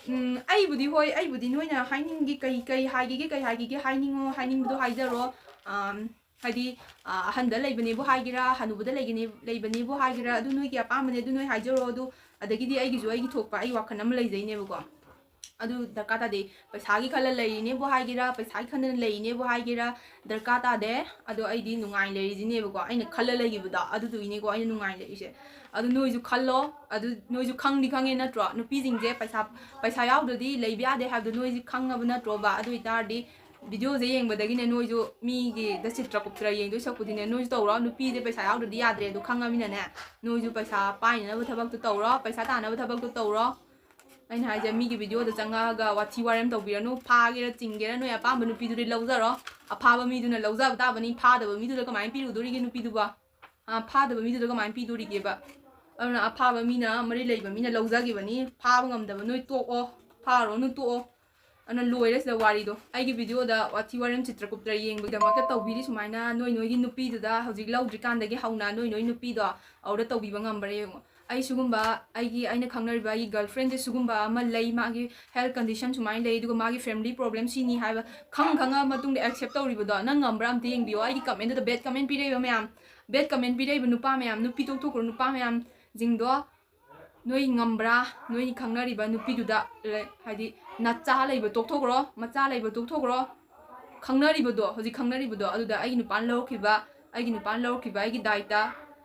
ꯎꯝ, ꯑꯩꯕꯨꯗꯤ ꯍꯣꯏ, ꯑꯩꯕꯨꯗꯤ ꯅꯣꯏꯅ ꯍꯥꯏꯅꯤꯡꯒꯦ, ꯀꯩ, ꯀꯩ ꯍꯥꯏꯒꯦꯒꯦ, ꯀꯩ ꯍꯥꯏꯒꯦꯒꯦ, ꯍꯥꯏꯅꯤꯡꯉꯣ, ꯍꯥꯏꯅꯤꯡꯕꯗꯣ ꯍꯥꯏꯖꯔꯣ꯫ ꯑꯝ, ꯍꯥꯏꯗꯤ, ꯑ, ꯑꯍꯟꯗ ꯂꯩꯕꯅꯦꯕꯨ ꯍꯥꯏꯒꯦꯔꯥ, ꯍꯅꯨꯕꯗ ꯂꯩꯒꯅꯦ-, ꯂꯩꯕꯅꯦꯕꯨ ꯍꯥꯏꯒꯦꯔꯥ, ꯑꯗꯨ ꯅꯣꯏꯒꯤ ꯑꯄꯥꯝꯕꯅꯦ, ꯑꯗꯨ ꯅꯣꯏ ꯍꯥꯏꯖꯔꯣ꯫ ꯑꯗꯨ ꯑꯗꯒꯤꯗꯤ ꯑꯩꯒꯤꯁꯨ ꯑꯩꯒꯤ ꯊꯣꯛꯄ ꯑꯩ ꯋꯥꯈꯜ ꯑꯃ ꯂꯩꯖꯩꯅꯦꯕꯀꯣ꯫ ꯑꯗꯨ ꯗꯔꯀꯥꯔ ꯇꯥꯗꯦ꯫ ꯄꯩꯁꯥꯒꯤ ꯈꯜꯂ ꯂꯩꯔꯤꯅꯦꯕꯨ ꯍꯥꯏꯒꯦꯔꯥ, ꯄꯩꯁꯥꯒꯤ ꯈꯟꯗꯅ ꯂꯩꯔꯤꯅꯦꯕꯨ ꯍꯥꯏꯒꯦꯔꯥ, ꯗꯔꯀꯥꯔ ꯇꯥꯗꯦ꯫ ꯑꯗꯣ ꯑꯩꯗꯤ ꯅꯨꯡꯉꯥꯏꯅ ꯂꯩꯔꯤꯁꯤꯅꯦꯕꯀꯣ, ꯑꯩꯅ ꯈꯜꯂ ꯂꯩꯈꯤꯕꯗꯣ ꯑꯗꯨꯗꯨꯒꯤꯅꯦꯀꯣ ꯑꯩꯅ ꯅꯨꯡꯉꯥꯏꯅ ꯂꯩꯔꯤꯁꯦ꯫ ꯑꯗꯨ ꯅꯣꯏꯁꯨ ꯈꯜꯂꯣ꯫ ꯑꯗꯨ ꯅꯣꯏꯁꯨ ꯈꯪꯗꯤ ꯈꯪꯉꯦ ꯅꯠꯇ꯭ꯔꯣ? ꯅꯨꯄꯤꯁꯤꯡꯁꯦ ꯄꯩꯁꯥ, ꯄꯩꯁꯥ ꯌꯥꯎꯗ꯭ꯔꯗꯤ ꯂꯩꯕ ꯌꯥꯗꯦ ꯍꯥꯏꯕꯗꯣ ꯅꯣꯏꯁꯨ ꯈꯪꯉꯕ ꯅꯠꯇ꯭ꯔꯣꯕ? ꯑꯗꯨ ꯑꯣꯏꯇꯥꯔꯗꯤ videoꯁꯦ ꯌꯦꯡꯕꯗꯒꯤꯅꯦ ꯅꯣꯏꯁꯨ ꯃꯤꯒꯤꯗ ꯆꯤꯇ꯭ꯔ ꯀꯨꯞꯇ꯭ꯔ ꯌꯦꯡꯗꯣꯏ ꯁꯛꯄꯨꯗꯤꯅꯦ ꯅꯣꯏꯁꯨ ꯇꯧꯔꯣ꯫ ꯅꯨꯄꯤꯁꯦ ꯄꯩꯁꯥ ꯌꯥꯎꯗ꯭ꯔꯗꯤ ꯌꯥꯗ꯭ꯔꯦ ꯑꯗꯨ ꯈꯪꯉꯃꯤꯅꯅꯦ, ꯅꯣꯏꯁꯨ ꯄꯩꯁꯥ ꯄꯥꯏꯅꯅꯕ ꯊꯕꯛꯇꯣ ꯇꯧꯔꯣ, ꯄꯩꯁꯥ ꯇꯥꯟꯅꯕ ꯊꯕꯛꯇꯣ ꯇꯧꯔꯣ꯫ ꯑꯩꯅ ꯍꯥꯏꯁꯦ, ꯃꯤꯒꯤ videoꯗ ꯆꯪꯉꯛꯑꯒ ꯋꯥꯊꯤ ꯋꯥꯔꯦꯝ ꯇꯧꯕꯤꯔꯅꯨ꯫ ꯐꯥꯒꯦꯔꯥ ꯆꯤꯡꯒꯦꯔꯥ ꯅꯣꯏ ꯑꯄꯥꯝꯕ ꯅꯨꯄꯤꯗꯨꯗꯤ ꯂꯧꯖꯔꯣ꯫ ꯑꯐꯥꯕ ꯃꯤꯗꯨꯅ ꯂꯧꯖꯕ ꯇꯥꯕꯅꯤ꯫ ꯐꯥꯗꯕ ꯃꯤꯗꯨꯗ ꯀꯃꯥꯏꯅ ꯄꯤꯔꯨꯗꯣꯔꯤꯒꯦ ꯅꯨꯄꯤꯗꯨꯕꯣ? ꯑ, ꯐꯥꯗꯕ ꯃꯤꯗꯨꯗ ꯀꯃꯥꯏꯅ ꯄꯤꯗꯣꯔꯤꯒꯦꯕ? ꯑꯗꯨꯅ ꯑꯐꯥꯕ ꯃꯤꯅ, ꯃꯔꯤ ꯂꯩꯕ ꯃꯤꯅ ꯂꯧꯖꯈꯤꯕꯅꯤ꯫ ꯐꯥꯕ ꯉꯝꯗꯕ ꯅꯣꯏ ꯇꯣꯛꯑꯣ, ꯐꯥꯔꯨꯔꯅꯨ, ꯇꯣꯛꯑꯣ꯫ ꯑꯗꯨꯅ ꯂꯣꯏꯔꯦ ꯁꯤꯗ ꯋꯥꯔꯤꯗꯣ꯫ ꯑꯩꯒꯤ videoꯗ ꯋꯥꯊꯤ ꯋꯥꯔꯦꯝ ꯆꯤꯇ꯭ꯔ ꯀꯨꯞꯇ꯭ꯔ ꯌꯦꯡꯕꯒꯤꯗꯃꯛꯇ ꯇꯧꯕꯤꯔꯤ ꯁꯨꯃꯥꯏꯅ꯫ ꯅꯣꯏ ꯅꯣꯏꯒꯤ ꯅꯨꯄꯤꯗꯨꯗ ꯍꯧꯖꯤꯛ ꯂꯧꯗ꯭ꯔꯤꯀꯥꯟꯗꯒꯤ ꯍꯧꯅ ꯅꯣꯏ ꯅꯣꯏ ꯅꯨꯄꯤꯗꯣ ꯑꯗꯨꯗ ꯇꯧꯕꯤꯕ ꯉꯝꯕ꯭ꯔꯥ ꯌꯦꯡꯉꯣ꯫ ꯑꯩ ꯁꯤꯒꯨꯝꯕ, ꯑꯩꯒꯤ, ꯑꯩꯅ ꯈꯪꯅꯔꯤꯕ ꯑꯩꯒꯤ girlfriendꯁꯦ ꯁꯤꯒꯨꯝꯕ ꯑꯃ ꯂꯩ, ꯃꯥꯒꯤ health condition ꯁꯨꯃꯥꯏꯅ ꯂꯩ, ꯑꯗꯨꯒ ꯃꯥꯒꯤ family problem ꯁꯤꯅꯤ ꯍꯥꯏꯕ ꯈꯪ ꯈꯪꯉ ꯃꯇꯨꯡꯗ accept ꯇꯧꯔꯤꯕꯗꯣ ꯅꯪ ꯉꯝꯕ꯭ꯔꯥ ꯑꯝꯇ ꯌꯦꯡꯕꯤꯌꯣ꯫ ꯑꯩꯒꯤ commentꯗꯨꯗ bad comment ꯄꯤꯔꯛꯏꯕ ꯃꯌꯥꯝ, bad comment ꯄꯤꯔꯛꯏꯕ ꯅꯨꯄꯥ ꯃꯌꯥꯝ, ꯅꯨꯄꯤ ꯇꯣꯛꯊꯣꯛꯈ꯭ꯔꯣ ꯅꯨꯄꯥ ꯃꯌꯥꯝꯁꯤꯡꯗꯣ, ꯅꯣꯏ ꯉꯝꯕ꯭ꯔꯥ? ꯅꯣꯏ ꯈꯪꯅꯔꯤꯕ ꯅꯨꯄꯤꯗꯨꯗ ꯂꯩ-, ꯍꯥꯏꯗꯤ ꯅꯆꯥ ꯂꯩꯕ ꯇꯣꯛꯊꯣꯛꯈ꯭ꯔꯣ, ꯃꯆꯥ ꯂꯩꯕ ꯇꯣꯛꯊꯣꯛꯈ꯭ꯔꯣ, ꯈꯪꯅꯔꯤꯕꯗꯣ, ꯍꯧꯖꯤꯛ ꯈꯪꯅꯔꯤꯕꯗꯣ, ꯑꯗꯨꯗ ꯑꯩꯒꯤ ꯅꯨꯄꯥꯅ ꯂꯧꯔꯛꯈꯤꯕ, ꯑꯩꯒꯤ ꯅꯨꯄꯥꯅ ꯂꯧꯔꯛꯈꯤꯕ ꯑꯩꯒꯤ ꯗꯥꯏꯇ,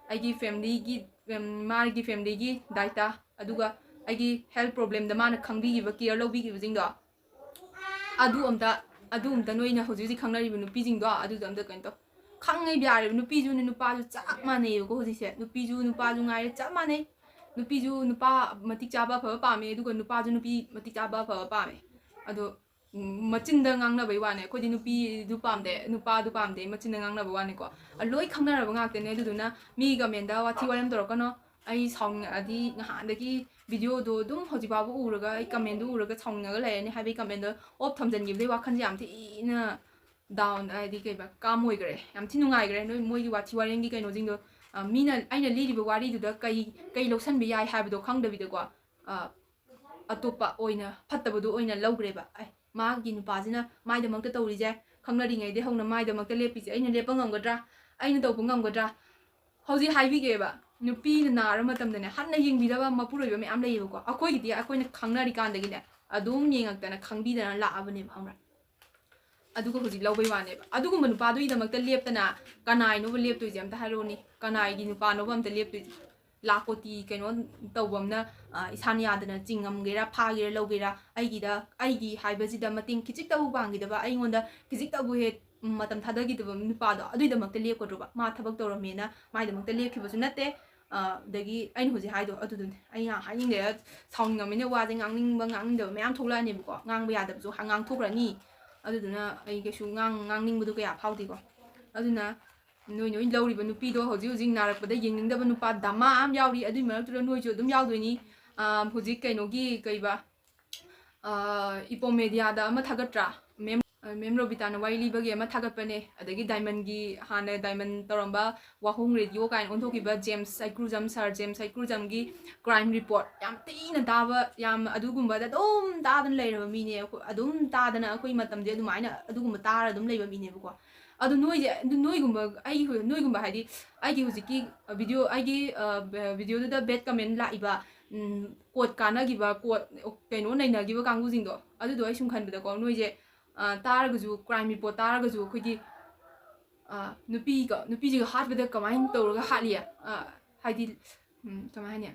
ꯑꯩꯒꯤ familyꯒꯤ, ꯎꯝ, ꯃꯥꯒꯤ familyꯒꯤ ꯗꯥꯏꯇ, ꯑꯗꯨꯒ ꯑꯩꯒꯤ health problemꯗ ꯃꯥꯅ ꯈꯪꯕꯤꯈꯤꯕ, care ꯂꯧꯕꯤꯈꯤꯕꯁꯤꯡꯗꯣ, ꯑꯗꯨ ꯑꯝꯇ, ꯑꯗꯨ ꯑꯝꯇ ꯅꯣꯏꯅ ꯍꯧꯖꯤꯛ ꯍꯧꯖꯤꯛ ꯈꯪꯅꯔꯤꯕ ꯅꯨꯄꯤꯁꯤꯡꯗꯣ ꯑꯗꯨꯗꯣ ꯑꯝꯇ ꯀꯩꯅꯣ ꯇꯧ꯫ ꯈꯪꯉꯦ ꯌꯥꯔꯦꯕ, ꯅꯨꯄꯤꯁꯨꯅꯦ ꯅꯨꯄꯥꯁꯨ ꯆꯞ ꯃꯥꯟꯅꯩꯌꯦꯕꯀꯣ ꯍꯧꯖꯤꯛꯁꯦ꯫ ꯅꯨꯄꯤꯁꯨ ꯅꯨꯄꯥꯁꯨ ꯉꯥꯏꯔꯦ ꯆꯞ ꯃꯥꯟꯅꯩ꯫ ꯅꯨꯄꯤꯁꯨ ꯅꯨꯄꯥ ꯃꯇꯤꯛ ꯆꯥꯕ ꯑꯐꯕ ꯄꯥꯝꯃꯦ, ꯑꯗꯨꯒ ꯅꯨꯄꯥꯁꯨ ꯅꯨꯄꯤ ꯃꯇꯤꯛ ꯆꯥꯕ ꯑꯐꯕ ꯄꯥꯝꯃꯦ꯫ ꯑꯗꯣ, ꯎꯝ, ꯃꯆꯤꯟꯗ ꯉꯥꯡꯅꯕꯩ ꯋꯥꯅꯦ꯫ ꯑꯩꯈꯣꯏꯗꯤ ꯅꯨꯄꯤꯗꯨ ꯄꯥꯝꯗꯦ, ꯅꯨꯄꯥꯗꯨ ꯄꯥꯝꯗꯦ, ꯃꯆꯤꯟꯗ ꯉꯥꯡꯅꯕ ꯋꯥꯅꯤꯀꯣ꯫ ꯑ, ꯂꯣꯏ ꯈꯪꯅꯔꯕ ꯉꯥꯛꯇꯅꯦ꯫ ꯑꯗꯨꯗꯨꯅ ꯃꯤ commentꯗ ꯋꯥꯊꯤ ꯋꯥꯔꯦꯝ ꯇꯧꯔꯛꯀꯅꯣ꯫ ꯑꯩ ꯁꯥꯎꯅꯤꯡꯉꯛꯑꯗꯤ ꯉꯍꯥꯟꯗꯒꯤ videoꯗꯣ ꯑꯗꯨꯝ ꯍꯧꯖꯤꯛ ꯐꯥꯎꯕ ꯎꯔꯒ, ꯑꯩ commentꯗꯣ ꯎꯔꯒ ꯁꯥꯎꯅꯤꯡꯉꯒ ꯂꯩꯔꯅꯤ꯫ ꯍꯥꯏꯕꯗꯤ commentꯗꯣ off ꯊꯝꯖꯟꯈꯤꯕꯗꯩ ꯋꯥꯈꯜꯁꯦ ꯌꯥꯝ ꯊꯤꯅ down, ꯍꯥꯏꯗꯤ ꯀꯩꯕ, calm ꯑꯣꯏꯈ꯭ꯔꯦ꯫ ꯌꯥꯝ ꯊꯤ ꯅꯨꯡꯉꯥꯏꯈ꯭ꯔꯦ ꯅꯣꯏ ꯃꯣꯏꯒꯤ ꯋꯥꯊꯤ ꯋꯥꯔꯦꯝꯒꯤ ꯀꯩꯅꯣꯁꯤꯡꯗꯣ꯫ ꯑ, ꯃꯤꯅ, ꯑꯩꯅ ꯂꯤꯔꯤꯕ ꯋꯥꯔꯤꯗꯨꯗ ꯀꯩ, ꯀꯩ ꯂꯧꯁꯟꯕ ꯌꯥꯏ ꯍꯥꯏꯕꯗꯣ ꯈꯪꯗꯕꯤꯗꯀꯣ, ꯑ, ꯑꯇꯣꯞꯄ ꯑꯣꯏꯅ, ꯐꯠꯇꯕꯗꯣ ꯑꯣꯏꯅ ꯂꯧꯈ꯭ꯔꯦꯕ꯫ ꯑꯦ, ꯃꯥꯒꯤ ꯅꯨꯄꯥꯁꯤꯅ ꯃꯥꯏꯗꯃꯛꯇ ꯇꯧꯔꯤꯁꯦ, ꯈꯪꯅꯔꯤꯉꯩꯗꯩ ꯍꯧꯅ ꯃꯥꯏꯗꯃꯛꯇ ꯂꯦꯞꯄꯤꯁꯦ ꯑꯩꯅ ꯂꯦꯞꯄ ꯉꯝꯒꯗ꯭ꯔꯥ? ꯑꯩꯅ ꯇꯧꯕ ꯉꯝꯒꯗ꯭ꯔꯥ? ꯍꯧꯖꯤꯛ ꯍꯥꯏꯕꯤꯒꯦꯕ, ꯅꯨꯄꯤꯅ ꯅꯥꯔ ꯃꯇꯝꯗꯅꯦ ꯍꯟꯅ ꯌꯦꯡꯕꯤꯗꯕ ꯃꯄꯨꯔꯣꯏꯕ ꯃꯌꯥꯝ ꯂꯩꯌꯦꯕꯀꯣ꯫ ꯑꯩꯈꯣꯏꯒꯤꯗꯤ ꯑꯩꯈꯣꯏꯅ ꯈꯪꯅꯔꯤꯀꯥꯟꯗꯒꯤꯅꯦ ꯑꯗꯨꯝ ꯌꯦꯡꯉꯛꯇꯅ ꯈꯪꯕꯤꯗꯅ ꯂꯥꯛꯑꯕꯅꯦꯕ, ꯈꯪꯕ꯭ꯔꯥ? ꯑꯗꯨꯒ ꯍꯧꯖꯤꯛ ꯂꯧꯕꯩ ꯋꯥꯅꯦꯕ꯫ ꯑꯗꯨꯒꯨꯝꯕ ꯅꯨꯄꯥꯗꯨꯒꯤꯗꯃꯛꯇ ꯂꯦꯞꯇꯅ ꯀꯅꯥꯏꯅꯣꯕ ꯂꯦꯞꯇꯣꯏꯁꯦ? ꯑꯝꯇ ꯍꯥꯏꯔꯛꯑꯣꯅꯦ, ꯀꯅꯥꯏꯒꯤ ꯅꯨꯄꯥꯅꯣꯕ ꯑꯝꯇ ꯂꯦꯞꯇꯣꯏꯁꯦ? ꯂꯥꯛ ꯀꯣꯇꯤ ꯀꯩꯅꯣ ꯇꯧꯕ ꯑꯃꯅ, ꯑ, ꯏꯁꯥꯅ ꯌꯥꯗꯅ ꯆꯤꯡꯉꯝꯒꯦꯔꯥ, ꯐꯥꯒꯦꯔꯥ, ꯂꯧꯒꯦꯔꯥ, ꯑꯩꯒꯤꯗ, ꯑꯩꯒꯤ ꯍꯥꯏꯕꯁꯤꯗ ꯃꯇꯦꯡ ꯈꯤꯖꯤꯛꯇꯕꯨ ꯄꯥꯡꯈꯤꯗꯕ, ꯑꯩꯉꯣꯟꯗ ꯈꯤꯖꯤꯛꯇꯕꯨ ꯍꯦꯛ ꯃꯇꯝ ꯊꯥꯗꯈꯤꯗꯕ ꯅꯨꯄꯥꯗꯣ ꯑꯗꯨꯏꯗꯃꯛꯇ ꯂꯦꯞꯀꯗ꯭ꯔꯣꯕ? ꯃꯥ ꯊꯕꯛ ꯇꯧꯔꯝꯃꯦꯅ ꯃꯥꯏꯗꯃꯛꯇ ꯂꯦꯞꯈꯤꯕꯁꯨ ꯅꯠꯇꯦ꯫ ꯑ, ꯑꯗꯒꯤ ꯑꯩꯅ ꯍꯧꯖꯤꯛ ꯍꯥꯏꯗꯣ ꯑꯗꯨꯗꯨꯅꯦ꯫ ꯑꯩ ꯌꯥꯝ ꯍꯥꯏꯅꯤꯡꯗꯦ, ꯁꯥꯎꯅꯤꯡꯉꯝꯃꯤꯅ ꯋꯥꯁꯦ ꯉꯥꯡꯅꯤꯡꯕ ꯉꯥꯡꯅꯤꯡꯗꯕ ꯃꯌꯥꯝ ꯊꯣꯛꯂꯛꯑꯅꯦꯕꯀꯣ꯫ ꯉꯥꯡꯕ ꯌꯥꯗꯕꯁꯨ ꯍ-, ꯉꯥꯡꯊꯣꯛꯈ꯭ꯔꯅꯤ꯫ ꯑꯗꯨꯗꯨꯅ ꯑꯩ ꯀꯩꯁꯨ ꯉꯥꯡ-, ꯉꯥꯡꯅꯤꯡꯕꯗꯣ ꯀꯌꯥ ꯐꯥꯎꯗꯦꯀꯣ꯫ ꯑꯗꯨꯅ ꯅꯣꯏ, ꯅꯣꯏ ꯂꯧꯔꯤꯕ ꯅꯨꯄꯤꯗꯣ ꯍꯧꯖꯤꯛ ꯍꯧꯖꯤꯛ ꯅꯥꯔꯛꯄꯗ ꯌꯦꯡꯅꯤꯡꯗꯕ ꯅꯨꯄꯥ ꯗꯃꯥ ꯑꯃ ꯌꯥꯎꯔꯤ, ꯑꯗꯨꯏ ꯃꯔꯛꯇꯨꯗ ꯅꯣꯏꯁꯨ ꯑꯗꯨꯝ ꯌꯥꯎꯗꯣꯏꯅꯤ꯫ ꯑ, ꯍꯧꯖꯤꯛ ꯀꯩꯅꯣꯒꯤ ꯀꯩꯕ, ꯑ, ꯏꯄꯣꯝ ꯃꯦꯗꯤꯌꯥꯗ ꯑꯃ ꯊꯥꯒꯠꯇ꯭ꯔꯥ? ꯃꯦꯝ, ꯑ, ꯃꯦꯝ ꯔꯣꯕꯤꯇꯥꯅ ꯋꯥꯔꯤ ꯂꯤꯕꯒꯤ ꯑꯃ ꯊꯥꯒꯠꯄꯅꯦ꯫ ꯑꯗꯒꯤ ꯗꯥꯏꯃꯟꯒꯤ, ꯍꯥꯟꯅ ꯗꯥꯏꯃꯟ ꯇꯧꯔꯝꯕ ꯋꯥꯍꯣꯡ ꯔꯦꯗꯤꯑꯣ ꯀꯥꯏꯅ ꯑꯣꯟꯊꯣꯛꯈꯤꯕ ꯖꯦꯝꯁ ꯁꯩꯀ꯭ꯔꯨꯖꯝ, ꯁꯥꯔ ꯖꯦꯝꯁ ꯁꯩꯀ꯭ꯔꯨꯖꯝꯒꯤ ꯀ꯭ꯔꯥꯏꯝ ꯔꯤꯄꯣꯔꯠ ꯌꯥꯝ ꯊꯤꯅ ꯇꯥꯕ, ꯌꯥꯝ ꯑꯗꯨꯒꯨꯝꯕꯗ ꯑꯗꯨꯝ ꯇꯥꯗꯅ ꯂꯩꯔꯕ ꯃꯤꯅꯦ꯫ ꯑꯩꯈꯣꯏ ꯑꯗꯨꯝ ꯇꯥꯗꯅ ꯑꯩꯈꯣꯏ ꯃꯇꯝꯁꯦ ꯑꯗꯨꯃꯥꯏꯅ ꯑꯗꯨꯒꯨꯝꯕ ꯇꯥꯔ ꯑꯗꯨꯝ ꯂꯩꯕ ꯃꯤꯅꯦꯕꯀꯣ꯫ ꯑꯗꯨ ꯅꯣꯏꯁꯦ, ꯑꯗꯨ ꯅꯣꯏꯒꯨꯝꯕ, ꯑꯩꯒꯤ ꯍꯧ-, ꯅꯣꯏꯒꯨꯝꯕ ꯍꯥꯏꯗꯤ ꯑꯩꯒꯤ ꯍꯧꯖꯤꯛꯀꯤ, ꯑ, ꯚꯤꯗꯤꯑꯣ, ꯑꯩꯒꯤ, ꯑ, ꯚ-, ꯚꯤꯗꯤꯑꯣꯗꯨꯗ ꯕꯦꯠ ꯀꯃꯦꯟ ꯂꯥꯛꯏꯕ, ꯎꯝ, ꯀꯣꯔꯠ ꯀꯥꯟꯅꯈꯤꯕ, ꯀꯣꯔꯠ ꯀꯩꯅꯣ ꯅꯩꯅꯈꯤꯕ ꯀꯥꯡꯕꯨꯁꯤꯡꯗꯣ, ꯑꯗꯨꯗꯣ ꯑꯩ ꯁꯨꯝ ꯈꯟꯕꯗꯀꯣ, ꯅꯣꯏꯁꯦ, ꯑ, ꯇꯥꯔꯒꯁꯨ, ꯀ꯭ꯔꯥꯏꯝ ꯔꯤꯄꯣꯔꯠ ꯇꯥꯔꯒꯁꯨ, ꯑꯩꯈꯣꯏꯒꯤ, ꯑ, ꯅꯨꯄꯤꯒ, ꯅꯨꯄꯤꯁꯤꯒ ꯍꯥꯠꯄꯗ ꯀꯃꯥꯏꯅ ꯇꯧꯔꯒ ꯍꯥꯠꯂꯤ? ꯑ, ꯍꯥꯏꯗꯤ, ꯎꯝ, ꯀꯃꯥꯏ ꯍꯥꯏꯅꯤ?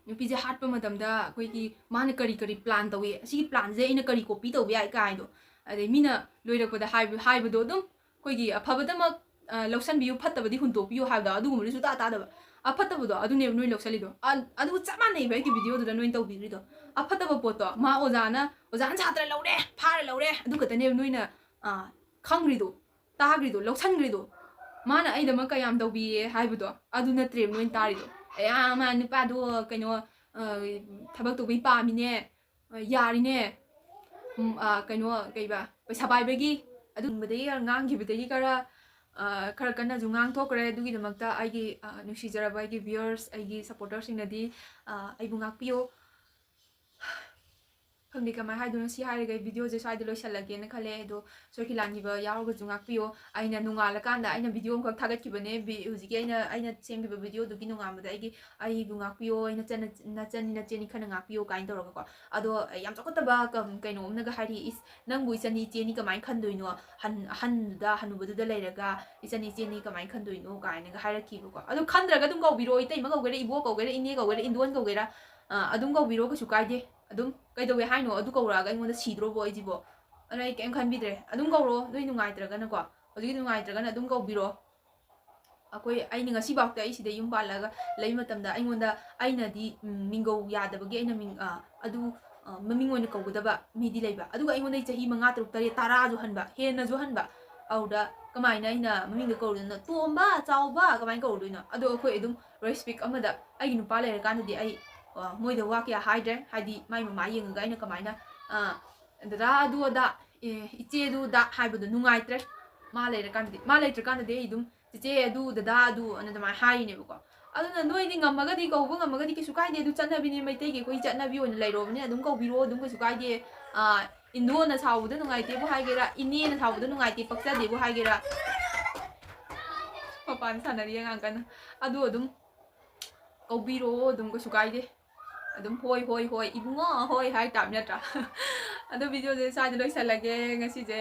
ꯅꯨꯄꯤꯁꯦ ꯍꯥꯠꯄ ꯃꯇꯝꯗ ꯑꯩꯈꯣꯏꯒꯤ ꯃꯥꯅ ꯀꯔꯤ ꯀꯔꯤ ꯄ꯭ꯂꯥꯟ ꯇꯧꯏ, ꯑꯁꯤꯒꯤ ꯄ꯭ꯂꯥꯟꯁꯦ ꯑꯩꯅ ꯀꯔꯤ ꯀꯣꯄꯤ ꯇꯧꯕ ꯌꯥꯏ ꯀꯥꯏꯗꯣ, ꯑꯗꯩ ꯃꯤꯅ ꯂꯣꯏꯔꯛꯄꯗ ꯍꯥꯏꯕ-, ꯍꯥꯏꯕꯗꯣ ꯑꯗꯨꯝ ꯑꯩꯈꯣꯏꯒꯤ ꯑꯐꯕꯗꯃꯛ, ꯑ, ꯂꯧꯁꯟꯕꯤꯌꯨ, ꯐꯠꯇꯕꯗꯤ ꯍꯨꯟꯗꯣꯛꯄꯤꯌꯨ ꯍꯥꯏꯕꯗꯣ, ꯑꯗꯨꯒꯨꯝꯕꯗꯤ ꯁꯨꯡꯇꯥ ꯇꯥꯗꯕ꯫ ꯑꯐꯠꯇꯕꯗꯣ ꯑꯗꯨꯅꯦꯕ ꯅꯣꯏ ꯂꯧꯁꯜꯂꯤꯗꯣ꯫ ꯑ-, ꯑꯗꯨꯒ ꯆꯞ ꯃꯥꯟꯅꯩꯕ ꯑꯩꯒꯤ ꯚꯤꯗꯤꯑꯣꯗꯨꯗ ꯅꯣꯏꯅ ꯇꯧꯕꯤꯔꯤꯗꯣ꯫ ꯑꯐꯠꯇꯕ ꯄꯣꯠꯇꯣ ꯃꯥ ꯑꯣꯖꯥꯅ, ꯑꯣꯖꯥꯅ ꯁꯥꯇ꯭ꯔ ꯂꯧꯔꯦ, ꯐꯥꯔ ꯂꯧꯔꯦ, ꯑꯗꯨ ꯈꯛꯇꯅꯦꯕ ꯅꯣꯏꯅ, ꯑ, ꯈꯪꯈ꯭ꯔꯤꯗꯣ, ꯇꯥꯈ꯭ꯔꯤꯗꯣ, ꯂꯧꯁꯟꯈ꯭ꯔꯤꯗꯣ꯫ ꯃꯥꯅ ꯑꯩꯗꯃꯛ ꯀꯌꯥꯝ ꯇꯧꯕꯤꯌꯦ ꯍꯥꯏꯕꯗꯣ ꯑꯗꯨ ꯅꯠꯇ꯭ꯔꯦꯕ ꯅꯣꯏꯅ ꯇꯥꯔꯤꯗꯣ꯫ ꯑꯌꯥ, ꯃꯥ ꯅꯨꯄꯥꯗꯣ ꯀꯩꯅꯣ, ꯑ, ꯊꯕꯛ ꯇꯧꯕꯩ ꯄꯥꯝꯃꯤꯅꯦ, ꯑ, ꯌꯥꯔꯤꯅꯦ, ꯎꯝ, ꯑ, ꯀꯩꯅꯣ, ꯀꯩꯕ, ꯄꯩꯁꯥ ꯄꯥꯏꯕꯒꯤ ꯑꯗꯨꯒꯨꯝꯕꯗꯒꯤ ꯈꯔ ꯉꯥꯡꯈꯤꯕꯗꯒꯤ ꯈꯔ, ꯑ, ꯈꯔ ꯀꯟꯅꯁꯨ ꯉꯥꯡꯊꯣꯛꯈ꯭ꯔꯦ꯫ ꯑꯗꯨꯒꯤꯗꯃꯛꯇ ꯑꯩꯒꯤ, ꯑ, ꯅꯨꯡꯁꯤꯖꯔꯕ ꯑꯩꯒꯤ viewers, ꯑꯩꯒꯤ supporterꯁꯤꯡꯅꯗꯤ, ꯑ, ꯑꯩꯕꯨ ꯉꯥꯛꯄꯤꯌꯨ꯫ ꯈꯪꯗꯦ ꯀꯃꯥꯏꯅ ꯍꯥꯏꯗꯣꯏꯅꯣ, ꯁꯤ ꯍꯥꯏꯔꯒ ꯑꯩ videoꯁꯦ ꯁ꯭ꯋꯥꯏꯗ ꯂꯣꯏꯁꯜꯂꯒꯦꯅ ꯈꯜꯂꯦ꯫ ꯑꯗꯣ ꯁꯣꯏꯈꯤ ꯂꯥꯟꯈꯤꯕ ꯌꯥꯎꯔꯒꯁꯨ ꯉꯥꯛꯄꯤꯌꯣ꯫ ꯑꯩꯅ ꯅꯣꯡꯉꯥꯜꯂꯀꯥꯟꯗ ꯑꯩꯅ video ꯑꯃꯈꯛ ꯊꯥꯒꯠꯈꯤꯕꯅꯦ, ꯕꯤ-, ꯍꯧꯖꯤꯛꯀꯤ ꯑꯩꯅ, ꯑꯩꯅ ꯁꯦꯝꯈꯤꯕ videoꯗꯨꯒꯤ ꯅꯣꯡꯉꯥꯟꯕꯗ ꯑꯩꯒꯤ, "ꯑꯩꯕꯨ ꯉꯥꯛꯄꯤꯌꯣ, ꯑꯩ ꯅꯆꯟ-, ꯅꯆꯟꯅꯤ, ꯅꯆꯦꯅꯤ, ꯈꯔ ꯉꯥꯛꯄꯤꯌꯣ" ꯀꯥꯏꯅ ꯇꯧꯔꯒꯀꯣ꯫ ꯑꯗꯣ ꯌꯥꯝ ꯆꯥꯎꯈꯠꯇꯕ ꯀꯝ-, ꯀꯩꯅꯣ ꯑꯃꯅꯒ ꯍꯥꯏꯔꯤ, "ꯏꯁ, ꯅꯪꯕꯨ ꯏꯆꯟꯅꯤ, ꯏꯆꯦꯅꯤ ꯀꯃꯥꯏꯅ ꯈꯟꯗꯣꯏꯅꯣ? ꯍꯟ-, ꯑꯍꯟꯗꯨꯗ, ꯍꯅꯨꯕꯗꯨꯗ ꯂꯩꯔꯒ ꯏꯆꯟꯅꯤ, ꯏꯆꯦꯅꯤ ꯀꯃꯥꯏꯅ ꯈꯟꯗꯣꯏꯅꯣ?" ꯀꯥꯏꯅꯒ ꯍꯥꯏꯔꯛꯈꯤꯕꯀꯣ꯫ ꯑꯗꯣ ꯈꯟꯗ꯭ꯔꯒ ꯑꯗꯨꯝ ꯀꯧꯕꯤꯔꯣ, ꯏꯇꯩꯃ ꯀꯧꯒꯦꯔꯥ, ꯏꯕꯣꯛ ꯀꯧꯒꯦꯔꯥ, ꯏꯅꯦ ꯀꯧꯒꯦꯔꯥ, ꯏꯟꯗꯣꯟ ꯀꯧꯒꯦꯔꯥ, ꯑ, ꯑꯗꯨꯝ ꯀꯧꯕꯤꯔꯣ, ꯀꯩꯁꯨ ꯀꯥꯏꯗꯦ꯫ ꯑꯗꯨꯝ ꯀꯩꯗꯧꯋꯦ ꯍꯥꯏꯅꯣ? ꯑꯗꯨ ꯀꯧꯔꯛꯑꯒ ꯑꯩꯉꯣꯟꯗ ꯁꯤꯗ꯭ꯔꯣꯕꯣ ꯑꯩꯁꯤꯕꯣ? ꯑꯗꯨꯅ ꯑꯩ ꯀꯩꯝ ꯈꯟꯕꯤꯗ꯭ꯔꯦ꯫ ꯑꯗꯨꯝ ꯀꯧꯔꯣ, ꯅꯣꯏ ꯅꯨꯡꯉꯥꯏꯇ꯭ꯔꯒꯅꯀꯣ꯫ ꯍꯧꯖꯤꯛ ꯅꯨꯡꯉꯥꯏꯇ꯭ꯔꯒꯅ ꯑꯗꯨꯝ ꯀꯧꯕꯤꯔꯣ꯫ ꯑꯩꯈꯣꯏ, ꯑꯩꯅ ꯉꯁꯤꯐꯥꯎꯗ ꯑꯩ ꯁꯤꯗ ꯌꯨꯝ ꯄꯥꯜꯂꯒ ꯂꯩ ꯃꯇꯝꯗ ꯑꯩꯉꯣꯟꯗ, ꯑꯩꯅꯗꯤ, ꯎꯝ, ꯃꯤꯡꯒꯧ ꯌꯥꯗꯕꯒꯤ ꯑꯩꯅ ꯃꯤꯡ, ꯑ, ꯑꯗꯨ, ꯑ, ꯃꯃꯤꯡ ꯑꯣꯏꯅ ꯀꯧꯒꯗꯕ ꯃꯤꯗꯤ ꯂꯩꯕ꯫ ꯑꯗꯨꯒ ꯑꯩꯉꯣꯟꯗ ꯆꯍꯤ ꯃꯉꯥ, ꯇꯔꯨꯛ, ꯇꯔꯦꯠ, ꯇꯔꯥꯁꯨ ꯍꯟꯕ, ꯍꯦꯟꯅꯁꯨ ꯍꯟꯕ꯫ ꯑꯗꯨꯗ ꯀꯃꯥꯏꯅ ꯑꯩꯅ ꯃꯃꯤꯡꯗꯣ ꯀꯧꯔꯨꯗꯣꯏꯅꯣ? ꯇꯣꯝꯕ, ꯆꯥꯎꯕ ꯀꯃꯥꯏꯅ ꯀꯧꯔꯨꯗꯣꯏꯅꯣ? ꯑꯗꯣ ꯑꯩꯈꯣꯏ ꯑꯗꯨꯝ respect ꯑꯃꯗ, ꯑꯩꯒꯤ ꯅꯨꯄꯥ ꯂꯩꯔꯀꯥꯟꯗꯗꯤ ꯑꯩ, ꯑ, ꯃꯣꯏꯗ ꯋꯥ ꯀꯌꯥ ꯍꯥꯏꯗ꯭ꯔꯦ꯫ ꯍꯥꯏꯗꯤ ꯃꯥꯏ ꯃꯃꯥ ꯌꯦꯡꯉꯒ ꯑꯩꯅ ꯀꯃꯥꯏꯅ, ꯑ, "ꯗꯗꯥ ꯑꯗꯨ ꯑꯗꯥ, ꯑꯦ, ꯏꯆꯦ ꯑꯗꯨ ꯑꯗꯥ" ꯍꯥꯏꯕꯗꯣ ꯅꯨꯡꯉꯥꯏꯇ꯭ꯔꯦ꯫ ꯃꯥ ꯂꯩꯔꯀꯥꯟꯗꯗꯤ, ꯃꯥ ꯂꯩꯇ꯭ꯔꯀꯥꯟꯗꯗꯤ ꯑꯩ ꯑꯗꯨꯝ "ꯆꯤꯆꯦ ꯑꯗꯨ, ꯗꯗꯥ ꯑꯗꯨ" ꯑꯅ ꯑꯗꯨꯃꯥꯏꯅ ꯍꯥꯏꯔꯤꯅꯦꯕꯀꯣ꯫ ꯑꯗꯨꯅ ꯅꯣꯏꯗꯤ ꯉꯝꯃꯒꯗꯤ, ꯀꯧꯕ ꯉꯝꯃꯒꯗꯤ ꯀꯩꯁꯨ ꯀꯥꯏꯗꯦ꯫ ꯑꯗꯨ ꯆꯠꯅꯕꯤꯅꯦ, ꯃꯩꯇꯩꯒꯤ ꯑꯩꯈꯣꯏ ꯆꯠꯅꯕꯤ ꯑꯣꯏꯅ ꯂꯩꯔꯨꯕꯅꯤꯅ ꯑꯗꯨꯝ ꯀꯧꯕꯤꯔꯣ, ꯑꯗꯨꯝ ꯀꯩꯁꯨ ꯀꯥꯏꯗꯦ꯫ ꯑ, ꯏꯟꯗꯣꯅ ꯁꯥꯎꯕꯗ ꯅꯨꯡꯉꯥꯏꯇꯦꯕꯨ ꯍꯥꯏꯒꯦꯔꯥ, ꯏꯅꯦꯅ ꯁꯥꯎꯕꯗ ꯅꯨꯡꯉꯥꯏꯇꯦ, ꯄꯛꯆꯗꯦꯕꯨ ꯍꯥꯏꯒꯦꯔꯥ, ꯃꯄꯥꯟ ꯁꯥꯟꯅꯔꯤ ꯑꯉꯥꯡ ꯀꯟꯅ꯫ ꯑꯗꯨ ꯑꯗꯨꯝ ꯀꯧꯕꯤꯔꯣ, ꯑꯗꯨꯝ ꯀꯩꯁꯨ ꯀꯥꯏꯗꯦ꯫ ꯑꯗꯨꯝ "ꯍꯣꯏ, ꯍꯣꯏ, ꯍꯣꯏ, ꯏꯕꯨꯡꯉꯣ, ꯍꯣꯏ" ꯍꯥꯏ ꯇꯥꯕ ꯅꯠꯇ꯭ꯔꯥ? ꯑꯗꯣ videoꯁꯦ ꯁ꯭ꯋꯥꯏꯗ ꯂꯣꯏꯁꯜꯂꯒꯦ ꯉꯁꯤꯁꯦ꯫